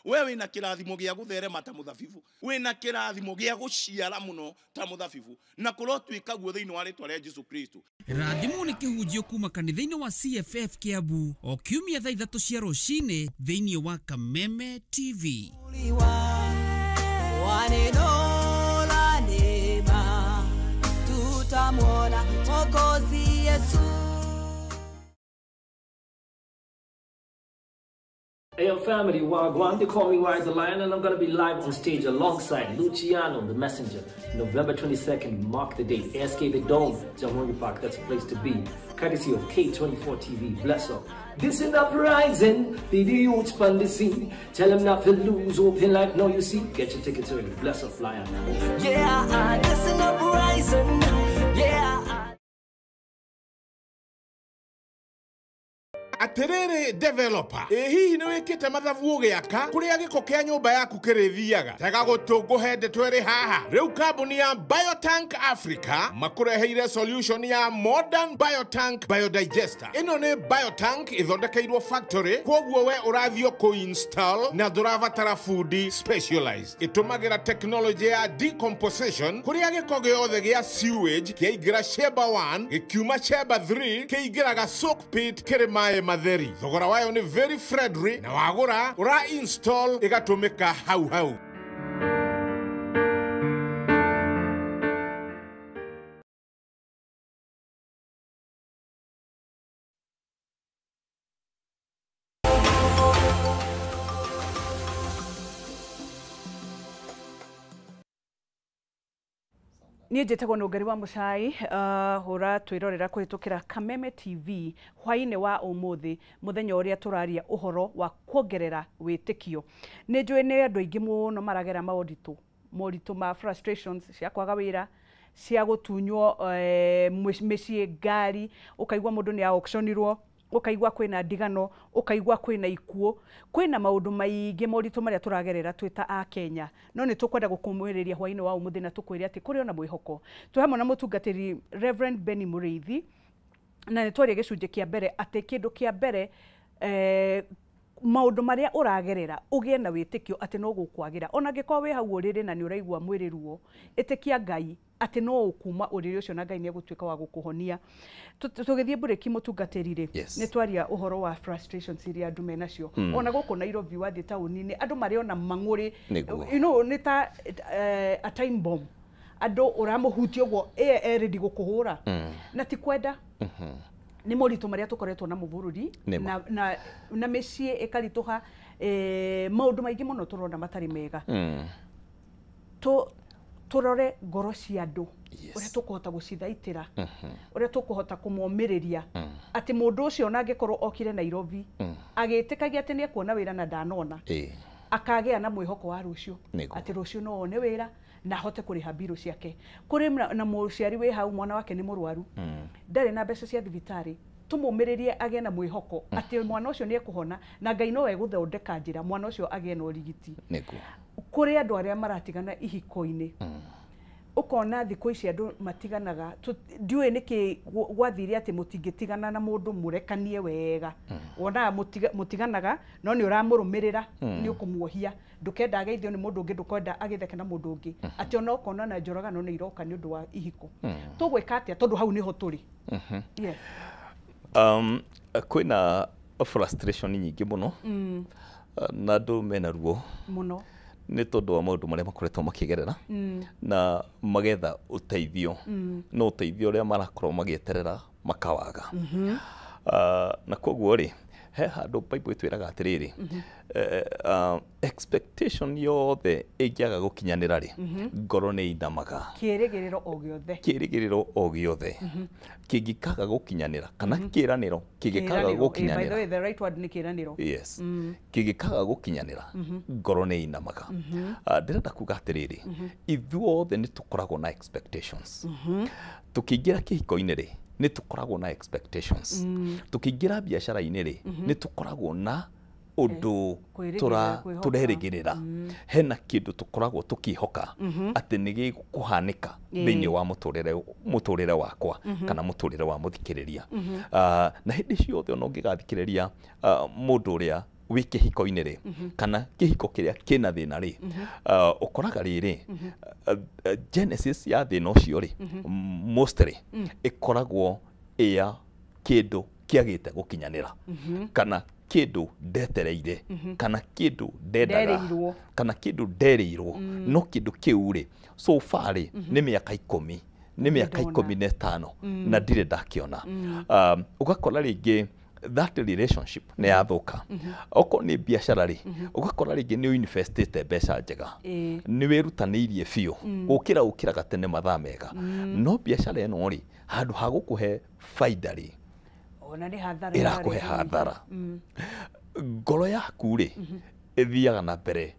We wĩna kĩrathimo gĩa gũtherema ta mũthabibu, wĩna kĩrathimo gĩa gũciara mũno ta mũthabibu, na kũrotuĩka guo thĩinĩ wa rĩtwa rĩa Jesu Kristo. Rathimwo nĩ kĩhunjio kuma kanitha-inĩ wa CFF Kiambu o kiumia thaa 3 cia rũcinĩ thĩinĩ wa Kameme TV. Hey, yo, family, Wagwan, they call me Wise the Lion, and I'm gonna be live on stage alongside Luciano, the Messenger, November 22nd, mark the date, ASK The Dome, Jamhuri Park, that's a place to be. Courtesy of K24 TV, bless up. This is uprising, be the youth on the scene. Tell them not to lose, open like now you see. Get your tickets early, bless up, Lion. Yeah, this is uprising, yeah. Atiriri developer ĩ hihi nĩ wĩkĩte mathabu ũgĩaka kũrĩa gĩko kĩa nyũmba yaku kĩrĩthiaga tega gũtũ ngũhe ndeto ĩrĩ haha. Rĩu kambuni ya Biotank Africa makũreheire solution ya modern Biotank biodigester. Ĩno nĩ Biotank ĩthondekeirwo factory, kwoguo we ũrathiĩ kũ-install na ndũrabatara fundi specialized. Ĩtũmagĩra technology ya decomposition kũrĩa gĩko gĩothe gĩa sewage kĩaingĩra chamber 1 gĩkiuma chamber 3 kĩingĩraga soak pit kĩrĩ maĩ matheri. Thogora wayo nĩ very friendly na wagũra ũra install ĩgatũmĩka hau hau. Niĩ njĩtagwo Nũngari wa Mũcai, hũra twĩrorera kũhĩtũkĩra Kameme TV hwaĩ-inĩ wa ũmũthĩ, mũthenya ũrĩa tũraria ũhoro wa kuongerera wĩtĩkio. Nĩ njũĩ nĩ andũ aingĩ mũno maragera moritũ ma frustrations cia kwaga wĩra, cia gũtunywo mĩciĩ, ngari, ũkaigua mũndũ nĩ auctionirwo, ũkaigua kwĩna ndigano, ũkaigua kwĩna ikuũ, kwĩna maũndũ maingĩ moritũ marĩa tũragerera twĩ ta a Kenya. No nĩ tũkwenda gũkũmwĩrĩria hwaĩ-inĩ wa ũmũthĩ na tũkwĩre atĩ kũrĩ ona mwĩhoko. Twĩ hamwe na mũtungatĩri Reverend Benny Mũrĩithi, na nĩ twaria gĩcunjĩ kĩa mbere atĩ kĩndũ kĩa mbere maũndũ marĩa ũragerera ũgĩe na wĩtĩkio atĩ no gũkwagĩra. Ona angĩkorwo wĩ hau ũrĩrĩ na nĩ ũraigua mwĩrĩ ruo, ĩtĩkia Ngai atĩ no ũkuma ũrĩrĩ ũcio na Ngai nĩ egũtuĩka wa gũkũhonia. Tũgĩthiĩ mburĩki mũtungatĩri rĩ, nĩ twaria ũhoro wa frustrations iria andũ menacio. Ona gũkũ Nairobi wathiĩ taũni-inĩ andũ marĩ ona mang'ũrĩ, you know, nĩ ta a time bomb. Andũ ũramũhutia ũguo ĩ ready gũkũhũra na ti kwenda. Nĩ moritũ marĩa tũkoretwo namo bũrũri na mĩciĩ ĩkaritũha, maũndũ maingĩ mũno tũrona matarĩ mega. Tũrore ngoro cia andũ, ũrĩa tũkũhota gũcithaitĩra, ũrĩa tũkũhota kũmomĩrĩria atĩ mũndũ ũcio ona angĩkorwo okire Nairobi agĩtĩkagia atĩ nĩ ekuona wĩra na ndanona, akagĩa na mwĩhoko wa rũciũ atĩ rũciũ no one wĩra na ahote kũrĩha mbirũ ciake. Kũrĩ na mũciari wĩ hau mwana wake nĩ mũrwaru, ndarĩ na mbeca cia thibitarĩ, tũmũmĩrĩrie agĩe na mwĩhoko atĩ mwana ũcio nĩ ekũhona na Ngai no egũthondeka njĩra mwana ũcio agĩe na ũrigiti. Kũrĩ andũ arĩa maratigana ihiko-inĩ, ũkona thikũ ici andũ matiganaga, ndiũĩ nĩkĩ gwathire atĩ mũtingĩtigana na mũndũ mũrekanie wega. Wonaga mũtiganaga no nĩ ũramũrũmĩrĩra, nĩ ũkũmuohia, ndũkenda ageithio nĩ mũndũ ũngĩ, ndũkwenda agĩtheke na mũndũ ũngĩ, atĩ ona ũkona na njũragano nĩ iroka nĩ ũndũ wa ihiko. Tũgwĩka atĩa tondũ hau nĩho tũrĩ? Yes. Kwĩna frustration nyingĩ mũno na andũ mena ruo mũno nĩ tondũ wa maũndũ marĩa makoretwo makĩgerera na magetha ũteithio, no ũteithio ũrĩa marakorwo magĩeterera makawaga. Na koguo rĩ, he handũ Bible ĩtwĩraga atĩrĩrĩ, expectation yothe ĩngĩaga gũkinyanĩra rĩ, ngoro nĩ inamaga. Kĩrĩgĩrĩro o gĩothe, kĩrĩgĩrĩro o gĩothe kĩngĩkaga gũkinyanĩra, kana kĩranĩro kĩngĩkaga gũkinyanĩra. By the way, the right word nĩ kĩranĩro. Yes. Kĩngĩkaga gũkinyanĩra, ngoro nĩ inamaga. Ndĩrenda kuga atĩrĩrĩ, ithuothe nĩ tũkoragwo na expectations. Tũkĩingĩra kĩhiko-inĩ rĩ, nĩ tũkoragwo na expectations. Tũkĩingĩra biacara-inĩ rĩ, nĩ tũkoragwo na ũndũ tũrerĩgĩrĩra. Hena kĩndũ tũkoragwo tũkĩhoka atĩ nĩ gĩkũhanĩka thĩinĩ wa mũtũrĩre wakwa kana mũtũrĩre wa mũthikĩrĩria. Na hĩndĩ ciothe ona ũngĩgathikĩrĩria mũndũ ũrĩa wĩ kĩhiko-inĩ rĩ, kana kĩhiko kĩrĩa kĩna thĩna rĩ, ũkoraga rĩrĩ, genesis ya thĩna ũcio rĩ, mostly ĩkoragwo ĩa kĩndũ kĩagĩte gũkinyanĩra, kana kĩndũ ndetereire, kana kĩndũ ndendaga, kana kĩndũ nderĩirwo, no kĩndũ kĩu rĩ, so far rĩ, nĩ mĩaka 10, nĩ mĩaka 15 na ndirĩ ndakĩona. Ũgakora rĩngĩ that relationship nĩ yathũka. Okorwo nĩ biacara rĩ, ũgakora rĩngĩ nĩ ũinvestĩte mbeca njega, nĩ wĩrutanĩirie biũ, gũkĩra ũkĩraga tene mathaa mega, no biacara ĩno rĩ, handũ ha gũkũhe baida rĩ, ĩrakũhe hathara. Ngoro yaku rĩ, ĩthiaga na mbere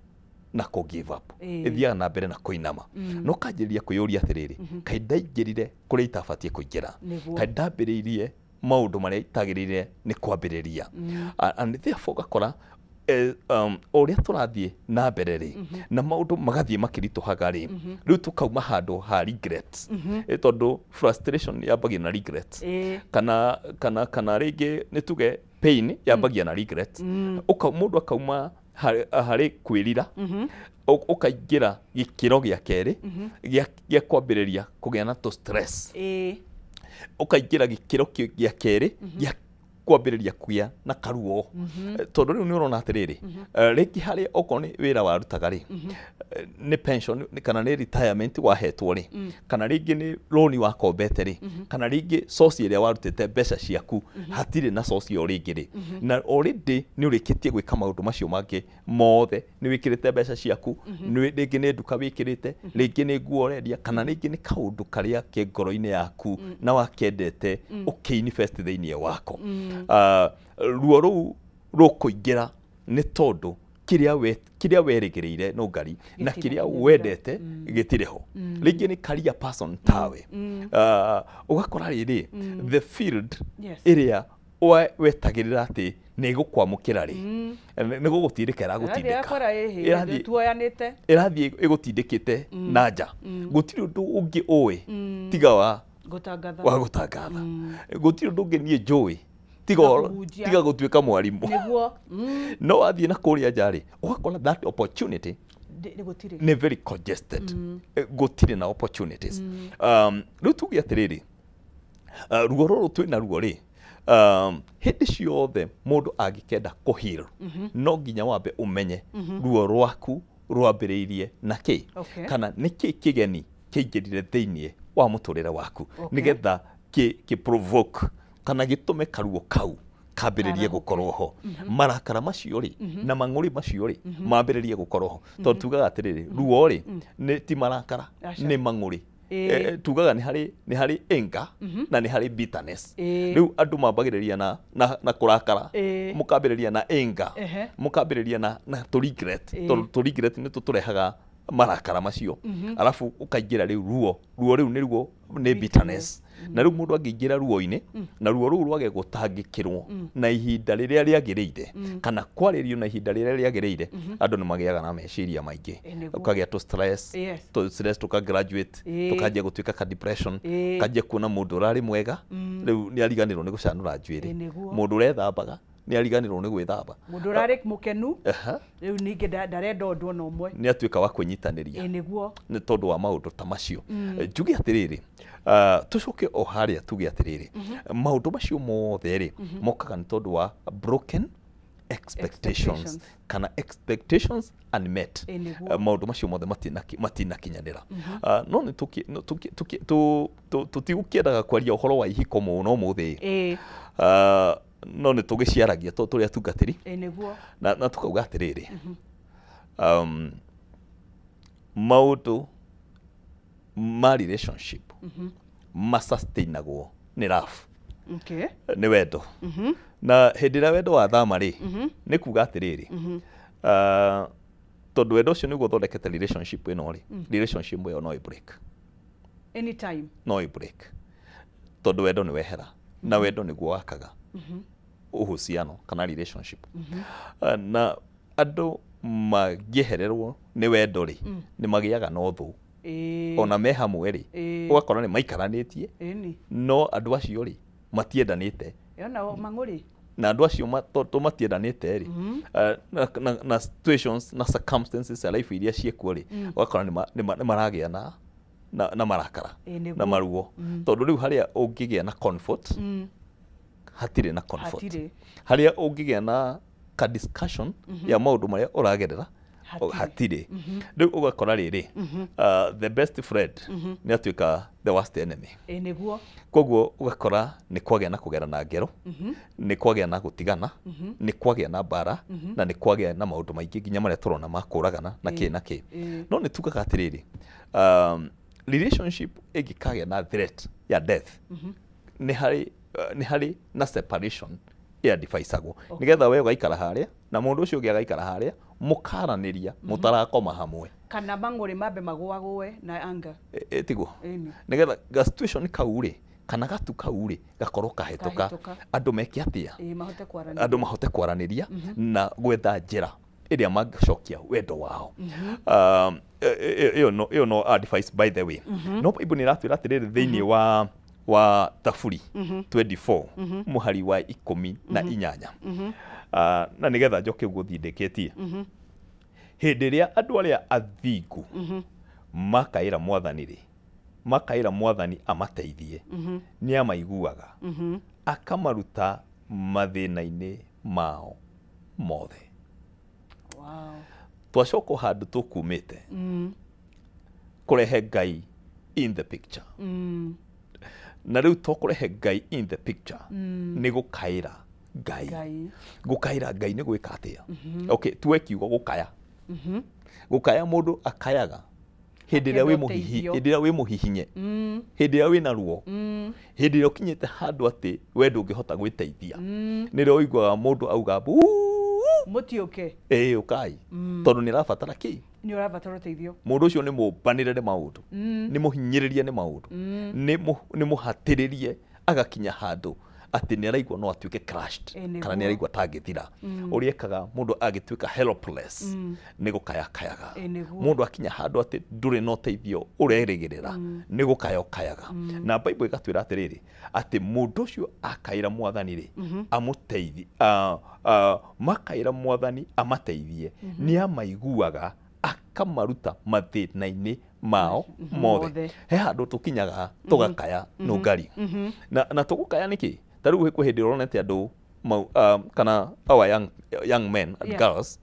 na kũ give up, ĩthiaga na mbere na kũinama, no kanjĩrĩria kwĩyũria atĩrĩrĩ, kaĩ ndaingĩrire kũrĩa itabatiĩ kũingĩra, kaĩ ndambĩrĩirie maũndũ marĩa itagĩrĩire nĩ kwambĩrĩria. And therefore ũgakora ũrĩa tũrathiĩ na mbere rĩ, na maũndũ magathiĩ makĩritũhaga rĩ, rĩu tũkauma handũ ha regrets, tondũ frustration yambagia na regrets, kana kana kana rĩngĩ nĩ tuge pain yambagia na regrets. Mũndũ akauma harĩ kwĩrira, ũkaingĩra gĩkĩro gĩa kerĩ gĩa kwambĩrĩria kũgĩa na tũ stress, ũkaingĩra gĩkĩro gĩa kerĩ gĩa kwambĩrĩria kũgĩa na karuo, tondũ rĩu nĩ ũrona atĩrĩrĩ, rĩngĩ harĩ okorwo nĩ wĩra warutaga rĩ, nĩ pension kana nĩ retirement wahetwo rĩ, kana rĩngĩ nĩ loan wakombete rĩ, kana rĩngĩ source ĩrĩa warutĩte mbeca ciaku hatirĩ na source ĩyo rĩngĩ rĩ, na already nĩ ũrĩkĩtie gwĩka maũndũ macio mangĩ mothe, nĩ wĩkĩrĩte mbeca ciaku, rĩngĩ nĩ nduka wĩkĩrĩte, rĩngĩ nĩ nguo ũrendia, kana rĩngĩ nĩ kaũndũ karĩa ke ngoro-inĩ yaku na wakendete ũkĩinvest thĩinĩ wako. Ruo rũu rũkũingĩra nĩ tondũ kĩrĩa werĩgĩrĩire no ngari na kĩrĩa wendete gĩtirĩ ho. Rĩngĩ nĩ career person tawe, ũgakora rĩrĩ the field ĩrĩa wetagĩrĩra atĩ nĩ ĩgũkwamũkĩra rĩ, nĩ gũgũtindĩka ĩragũtindĩka, ĩrathiĩ ĩgũtindĩkĩte na nja, gũtirĩ ũndũ ũngĩ ũĩ tiga wa gũtangatha, gũtirĩ ũndũ ũngĩ niĩ njũĩ tiga gũtuĩka mwarimu. No wathiĩ na kũrĩa nja rĩ, ũgakora that opportunity nĩ very congested, gũtirĩ na opportunities. Rĩu tuge atĩrĩrĩ, ruo rũrũ twĩna ruo rĩ, hĩndĩ ciothe mũndũ angĩkenda kũ heal, no nginya wambe ũmenye ruo rwaku rwambĩrĩirie na kĩ, kana nĩ kĩ kĩgeni kĩingĩrire thĩinĩ wa mũtũrĩre waku, nĩgetha kĩ provoke kana gĩtũme karuo kau kambĩrĩrie gũkorwo ho, marakara macio rĩ na mang'ũrĩ macio rĩ mambĩrĩrie gũkorwo ho, tondũ tugaga atĩrĩrĩ, ruo rĩ nĩ ti marakara, nĩ mang'ũrĩ. Tugaga nĩ harĩ anger na nĩ harĩ bitterness. Rĩu andũ mambagĩrĩria na kũrakara, mũkambĩrĩria na anger, mũkambĩrĩria na tũ regret, tondũ tũ regret nĩ tũtũrehaga marakara macio, alafu ũkaingĩra rĩu ruo, ruo rĩu nĩruo nĩ bitterness. Na rĩu mũndũ angĩingĩra ruo-inĩ, na ruo rũu rwage gũtangĩkĩrwo na ihinda rĩrĩa rĩagĩrĩire, kana kwarĩrio na ihinda rĩrĩa rĩagĩrĩire, andũ nĩ magĩaga na meciria maingĩ, ũkagĩa tũ stress, tũ stress tũka graduate, tũkanjia gũtuĩka ka depression, ũkanjia kuona mũndũ ũrarĩ mwega rĩu nĩ ariganĩrwo nĩ gũcanũra njuĩrĩ, mũndũ ũrethambaga nĩ ariganĩrwo nĩ gwĩthamba, mũndũ ũrarĩ mũkenu rĩu ningĩ ndarenda ũndũ ona ũmwe, nĩ atuĩka wa kwĩnyitanĩria nĩ tondũ wa maũndũ ta macio. Njuge atĩrĩrĩ, tũcoke o harĩa tuge atĩrĩrĩ, maũndũ macio mothe rĩ mokaga nĩ tondũ wa broken expectations, kana expectations unmet. Maũndũ macio mothe matinakinyanĩra. No nĩ tũtigũkĩendaga kwaria ũhoro wa ihiko mũno ũmũthĩ, no nĩ tũgĩciaragia tondũ tũrĩ atungatĩri, na tũkauga atĩrĩrĩ, maũndũ ma relationship masustainagwo nĩ love, nĩ wendo. Na hĩndĩ ĩrĩa wendo wathama rĩ, nĩ kuga atĩrĩrĩ, tondũ wendo ũcio nĩguo ũthondekete relationship ĩno rĩ, relationship ĩyo no ĩ break anytime, no ĩ break, tondũ wendo nĩ wehera, na wendo nĩguo wakaga uhusiano kana relationship. Na andũ mangĩehererwo nĩ wendo rĩ, nĩ magĩaga na ũthũ, ona me hamwe rĩ, ũgakora nĩ maikaranĩtie, no andũ acio rĩ matiendanĩte. Ona mang'ũrĩ Na andũ acio tondũ matiendanĩte rĩ, na situations na circumstances cia life iria ciĩkuo rĩ, ũgakora nĩ maragĩa na marakara na maruo. Tondũ rĩu harĩa ũngĩgĩa na comfort, hatirĩ na comfort. Harĩa ũngĩgĩa na ka discussion ya maũndũ marĩa ũragerera, hatirĩ. Rĩu ũgakora rĩrĩ, the best friend nĩ atuĩka the worst enemy. Nĩguo. Koguo ũgakora nĩ kwagĩa na kũgerana ngero, nĩ kwagĩa na gũtigana, nĩ kwagĩa na mbara, na nĩ kwagĩa na maũndũ maingĩ nginya marĩa tũrona ma kũragana na kĩ na kĩ. No nĩ tugaga atĩrĩrĩ, relationship ĩngĩkagĩa na threat ya death, nĩ harĩ na separation ĩadvisagwo, nĩgetha we ũgaikara harĩa na mũndũ ũcio ũngĩ agaikara harĩa, mũkaranĩria mũtarakoma hamwe, kana mang'ũrĩ mambe magũagũe na anga. Tiguo, nĩgetha ga situation kau rĩ, kana gatu kau rĩ, gakorwo kahĩtũka, andũ meke atĩa, andũ mahote kwaranĩria na gwetha njĩra ĩrĩa mangĩcokia wendo wao. Ĩyo no advice, by the way. No Bible nĩ ĩratwĩra atĩrĩrĩ thĩinĩ wa Thaburi 24 mũhari wa 18, na nĩgetha njoke ũguo thindĩkĩtie, hĩndĩ ĩrĩa andũ arĩa athingu makaĩra Mwathani rĩ, makaĩra Mwathani amateithie, nĩ amaiguaga, akamaruta mathĩna-inĩ mao mothe. Twacoka handũ tũkumĩte, kũrehe Ngai in the picture. Na rĩu to kũrehe Ngai in the picture, nĩ gũkaĩra Ngai. Gũkaĩra Ngai nĩ gwĩka atĩa? Okay, tuwe kiugo gũkaya. Gũkaya mũndũ akayaga hĩndĩ ĩrĩa wĩ mũhihi, hĩndĩ ĩrĩa wĩ mũhihinye, hĩndĩ ĩrĩa wĩna ruo, hĩndĩ ĩrĩa ũkinyĩte handũ atĩ we ndũngĩhota gwĩteithia, nĩrĩo ũiguaga mũndũ auga mũtiũke, ĩĩ ũkai, tondũ nĩ arabatara kĩ? Nĩ ũrabatara ũteithio. Mũndũ ũcio nĩ mũmbanĩre nĩ maũndũ, nĩ mũhinyĩrĩrie nĩ maũndũ, nĩ mũhatĩrĩrie agakinya handũ atĩ nĩ araigua no atuĩke crushed, kana nĩ araigua tangĩthira. Ũrĩa ekaga mũndũ agĩtuĩka helpless nĩ gũkaya kayaga. Mũndũ akinya handũ atĩ ndũrĩ na ũteithio ũrerĩgĩrĩra, nĩ gũkaya ũkayaga. Na Bible ĩgatwĩra atĩrĩrĩ, atĩ mũndũ ũcio akaĩra Mwathani rĩ, amũteithie, makaĩra Mwathani amateithie, nĩ amaiguaga akamaruta mathĩna-inĩ mao mothe. He handũ tũkinyaga tũgakaya nũngari. Na tũgũkaya nĩkĩ? Ta rĩu kwĩ hĩndĩ ũronete andũ kana our young men and girls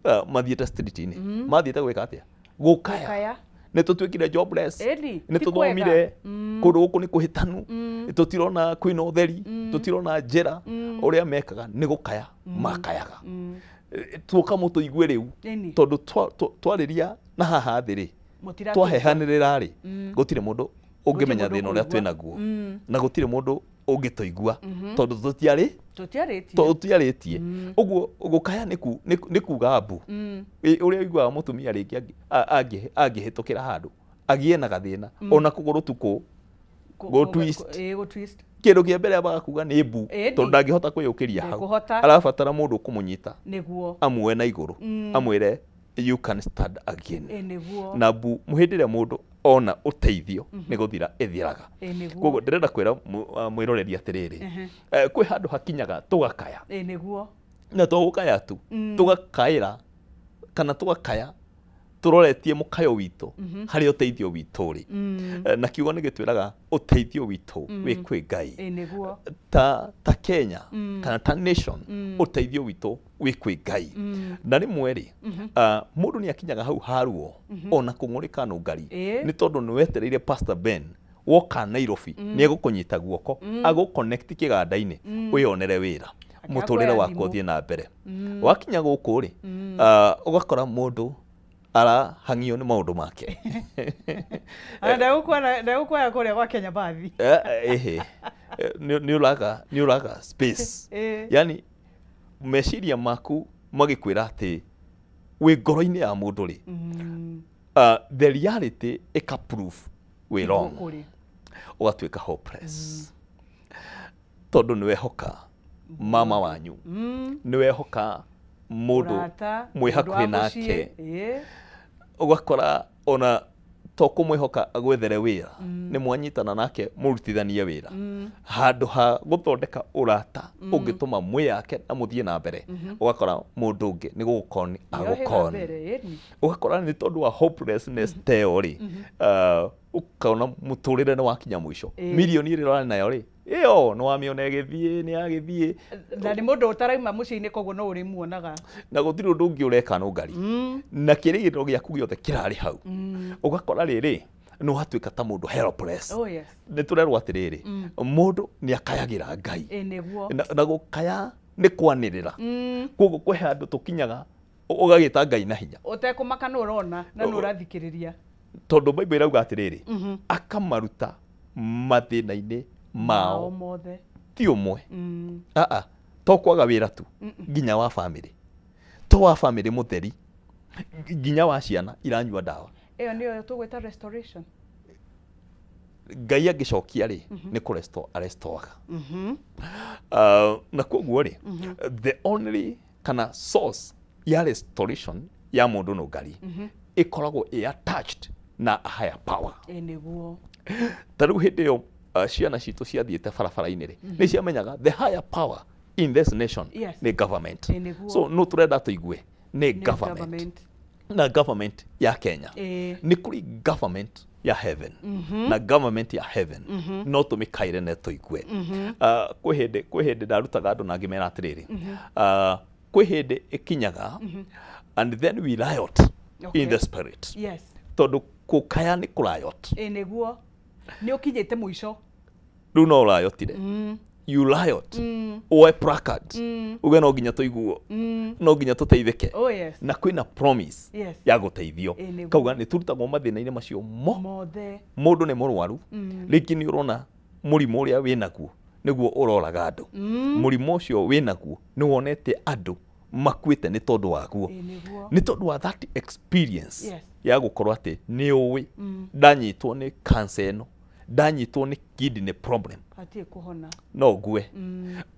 mathiĩte street-inĩ, mathiĩte gwĩka atĩa? Gũkaya. Nĩ tũtuĩkire jobless, nĩ tũthomire kũndũ gũkũ nĩ kũhĩtanu, tũtirona kwĩna ũtheri, tũtirona njĩra. Ũrĩa mekaga nĩ gũkaya makayaga. Tuoka mũtũigue rĩu, tondũ twarĩria na haha thĩ rĩ, twahehanĩrĩra rĩ, gũtirĩ mũndũ ũngĩmenya thĩna ũrĩa twĩnaguo, na gũtirĩ mũndũ ũngĩtũigua, tondũ tũtiarĩtie. Ũguo gũkaya nĩ kuga mbu. Ũrĩa ũiguaga mũtumia rĩngĩ angĩhĩtũkĩra handũ agĩe na gathĩna, ona kũgũrũ tu go twist, kĩndũ kĩa mbere ambaga kuga nĩ mbu, tondũ ndangĩhota kwĩyũkĩria hau, arabatara mũndũ ũkũmũnyita amuoe na igũrũ, amwĩre you can stand again. Na mbu hĩndĩ ĩrĩa mũndũ ona ũteithio nĩ gũthira ĩthiraga. Koguo ndĩrenda kwĩra mwĩroreri atĩrĩrĩ, kwĩ handũ hakinyaga tũgakaya, na to gũkaya tu, tũgakaĩra kana tũgakaya tũroretie mũkayo witũ harĩ ũteithio witũ rĩ. Na kiugo nĩ gĩtwĩraga ũteithio witũ wĩ kwĩ Ngai. Ta Kenya kana ta nation, ũteithio witũ wĩ kwĩ Ngai. Na rĩmwe rĩ, mũndũ nĩ akinyaga hau haruo ona kũng'ũrĩka nũngari, nĩ tondũ nĩ wetereire Pastor Ben woka Nairobi, nĩ egũkũnyita guoko, agũconnect kĩganda-inĩ, wĩyonere wĩra, mũtũrĩre waku ũthiĩ na mbere. Wakinya gũkũ rĩ, ũgakora mũndũ arahang'io nĩ maũndũ make. Ndegũkuoya kũrĩa gwa Kenya bathi. Ĩhĩ, nĩ ũraga space. Yani meciria maku magĩkwĩra atĩ wĩ ngoro-inĩ ya mũndũ rĩ, the reality ĩka proof wĩ wrong, ũgatuĩka hopeless, tondũ nĩ wehoka mama wanyu, nĩ wehoka mũndũ mwĩ hakuhĩ nake, ũgakora ona To kũmwĩhoka agwethere wĩra, nĩ mwanyitana nake mũrutithanie wĩra, handũ ha gũthondeka ũrata ũngĩtũma mwĩyake na mũthiĩ na mbere, ũgakora mũndũ ũngĩ nĩ gũgũkoni agũkoni, ũgakora nĩ tondũ wa hopelessness teo rĩ, ũkona mũtũrĩre nĩ wakinya mũico, mirioni ĩrĩa ũrarĩ nayo rĩ, ĩyo nĩ wamĩona ĩgĩthiĩ, nĩ yagĩthiĩ, na nĩ mũndũ ũtarauma mũciĩ-inĩ, koguo no ũrĩmuonaga, na gũtirĩ ũndũ ũngĩ ũreka nũngari, na kĩrĩgĩrĩro gĩaku gĩothe kĩrarĩ hau, ũgakora rĩrĩ nĩ watuĩka ta mũndũ helpless. Nĩ tũrerwo atĩrĩrĩ, mũndũ nĩ akayagĩra Ngai, na gũkaya nĩ kwanĩrĩra, koguo kwĩ handũ tũkinyaga ũgagĩta Ngai na hinya, ũtekũmaka nĩ ũrona na nĩ ũrathikĩrĩria, tondũ Bible ĩrauga atĩrĩrĩ, akamaruta mathĩna-inĩ mao mothe, ti ũmwe, to kwaga wĩra tu, nginya wa family, to wa family mũtheri, nginya wa ciana iranyua ndawa. Ĩyo nĩyo tũgwĩta restoration. Ngai angĩcokia rĩ, nĩ kũresto arestoaga. Na koguo rĩ, the only kana source ya restoration ya mũndũ nũngari ĩkoragwo ĩ attached na a higher power. Nĩguo. Ta rĩu hĩndĩ ĩyo ciana citũ ciathiĩte barabara-inĩ rĩ, nĩ ciamenyaga the higher power in this nation nĩ government. So no tũrenda tũigue nĩ government, na government ya Kenya, nĩ kũrĩ government ya heaven, na government ya heaven no tũmĩkaire na tũigue. Kwĩ hĩndĩ ndarutaga andũ na ngĩmera atĩrĩrĩ, kwĩ hĩndĩ ĩkinyaga and then we riot in the spirit. Tondũ kũkaya nĩ kũriot. Nĩguo. Nĩ ũkinyĩte mũico. Rĩu no ũrayotire. You riot. Oe placard. Uge no nginya tũiguo. No nginya tũteithĩke. Na kwĩna promise ya gũteithio. Kauga nĩ tũrutagwo mathĩna-inĩ macio mothe. Mũndũ nĩ mũrwaru, rĩngĩ nĩ ũrona mũrimũ ũrĩa wĩnaguo nĩguo ũroraga andũ. Mũrimũ ũcio wĩnaguo nĩ wonete andũ makuĩte nĩ tondũ waguo, nĩ tondũ wa that experience ya gũkorwo atĩ nĩ ũĩ ndanyitwo nĩ cancer ĩno, ndanyitwo nĩ kidney problem, hatirĩ kũhona, no ngue.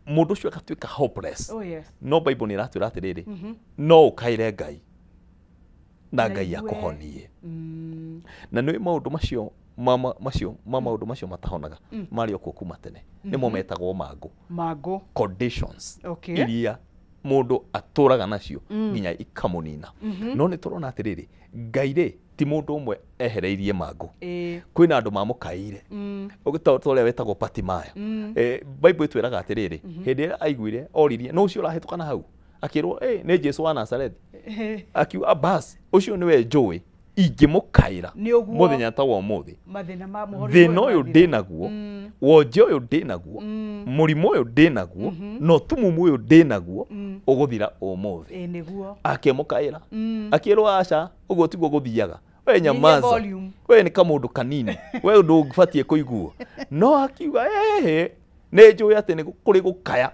Mũndũ ũcio agatuĩka hopeless. No Bible nĩ ĩratwĩra atĩrĩrĩ, no ũkaĩre Ngai na Ngai akũhonie. Na nĩ maũndũ macio maũndũ macio matahonaga marĩ okuo kuma tene, nĩmo metagwo mangũ, mangũ conditions iria mũndũ atũraga nacio nginya ikamũnina. No nĩ tũrona atĩrĩrĩ, Ngai rĩ ti mũndũ ũmwe ehereirie mangũ, kwĩna andũ mamũkaĩire, ta ũrĩa wetagwo Bartimayo. Bible ĩtwĩraga atĩrĩrĩ, hĩndĩ ĩrĩa aiguire oririe, no ũcio ũrahĩtũka na hau, akĩrwo nĩ Jesu wa Nazarethi, akiuga bas ũcio nĩwe njũĩ, ingĩmũkaĩra mũthenya ta wa ũmũthĩ, thĩna ũyũ ndĩnaguo, wonje ũyũ ndĩnaguo, mũrimũ ũyũ ndĩnaguo, na ũtumumu ũyũ ndĩnaguo, ũgũthira ũmũthĩ. Akĩmũkaĩra, akĩrwo aca, ũguo tiguo gũthiaga, we nyamaza, we nĩ kamũndũ kanini, we ndũbatiĩ kũiguo. No akiuga ĩhĩ, nĩ njũĩ atĩ nĩ kũrĩ gũkaya,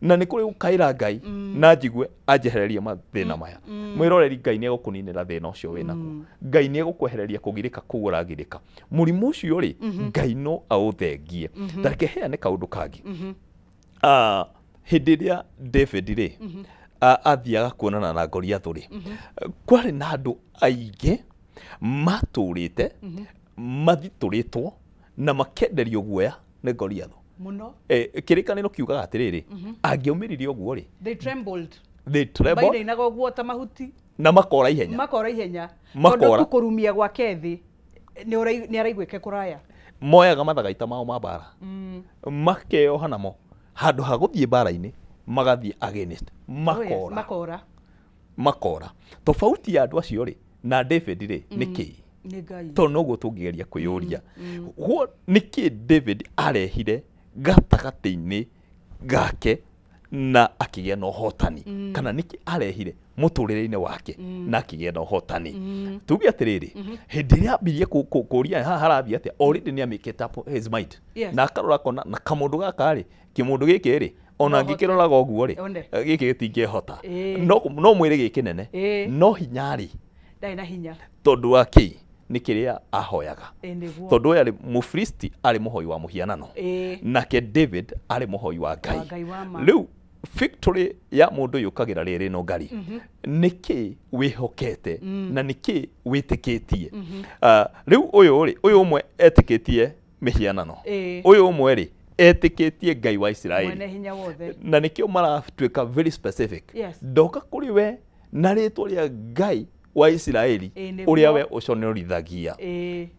na nĩ kũrĩ gũkaĩra Ngai, na njigue anjehererie mathĩna maya. Mwĩroreri, Ngai nĩ egũkũninĩra thĩna ũcio wĩnaguo, Ngai nĩ egũkwehereria kũgirĩka kũu ũragirĩka, mũrimũ ũcio rĩ, Ngai no aũthengie. Ta reke heane kaũndũ kangĩ. Hĩndĩ ĩrĩa David rĩ athiaga kuonana na Goliathũ rĩ, kwarĩ na andũ aingĩ matũrĩte mathitũrĩtwo na makenderio guoya nĩ Goliathũ mũno. Kĩrĩkanĩro kiugaga atĩrĩrĩ, angĩaumĩrire ũguo rĩ, they trembled, they trembled, mainainaga ũguo ta mahuti, na makora ihenya, makora ihenya, tondũ tu kũrumia gwake thĩ nĩ araiguĩke kũraya. Moyaga mathagaita mao ma mbara, makeoha namo, handũ ha gũthiĩ mbara-inĩ magathiĩ against, makora, makora, makora. Tofauti ya andũ acio rĩ na David rĩ nĩ kĩĩ? Tondũ noguo tũngĩgeria kwĩyũria, nĩkĩ David arehire gatagatĩ-inĩ gake na akĩgĩa na ũhotani, kana nĩkĩ arehire mũtũrĩre-inĩ wake na akĩgĩa na ũhotani? Tuge atĩrĩrĩ, hĩndĩ ĩrĩa ambirie kũria haha harathiĩ atĩa, already nĩ amĩkĩte up his mind, na akarora akona na kamũndũ gaka rĩ, kĩmũndũ gĩkĩ rĩ, ona ngĩkĩroraga ũguo rĩ, gĩkĩ gĩtingĩhota, no mwĩrĩ gĩkĩnene, no hinya rĩ ndarĩ na hinya, tondũ wa kĩ? Nĩ kĩrĩa ahoyaga. Tondũ ũyũ arĩ Mũfilisti, arĩ mũhoi wa mũhianano, nake David arĩ mũhoi wa Ngai. Rĩu Victory ya mũndũ yũkagĩra rĩrĩ no ngari nĩkĩ wĩhokete na nĩkĩ wĩtĩkĩtie. Rĩu ũyũ rĩ, ũyũ ũmwe etĩkĩtie mĩhianano, ũyũ ũmwe rĩ etĩkĩtie Ngai wa Isiraeli mwene hinya wothe, na nĩkĩo maratuĩka very specific. Ndoka kũrĩ we na rĩtwa rĩa Ngai wa Isiraeli ũrĩa we ũconorithagia.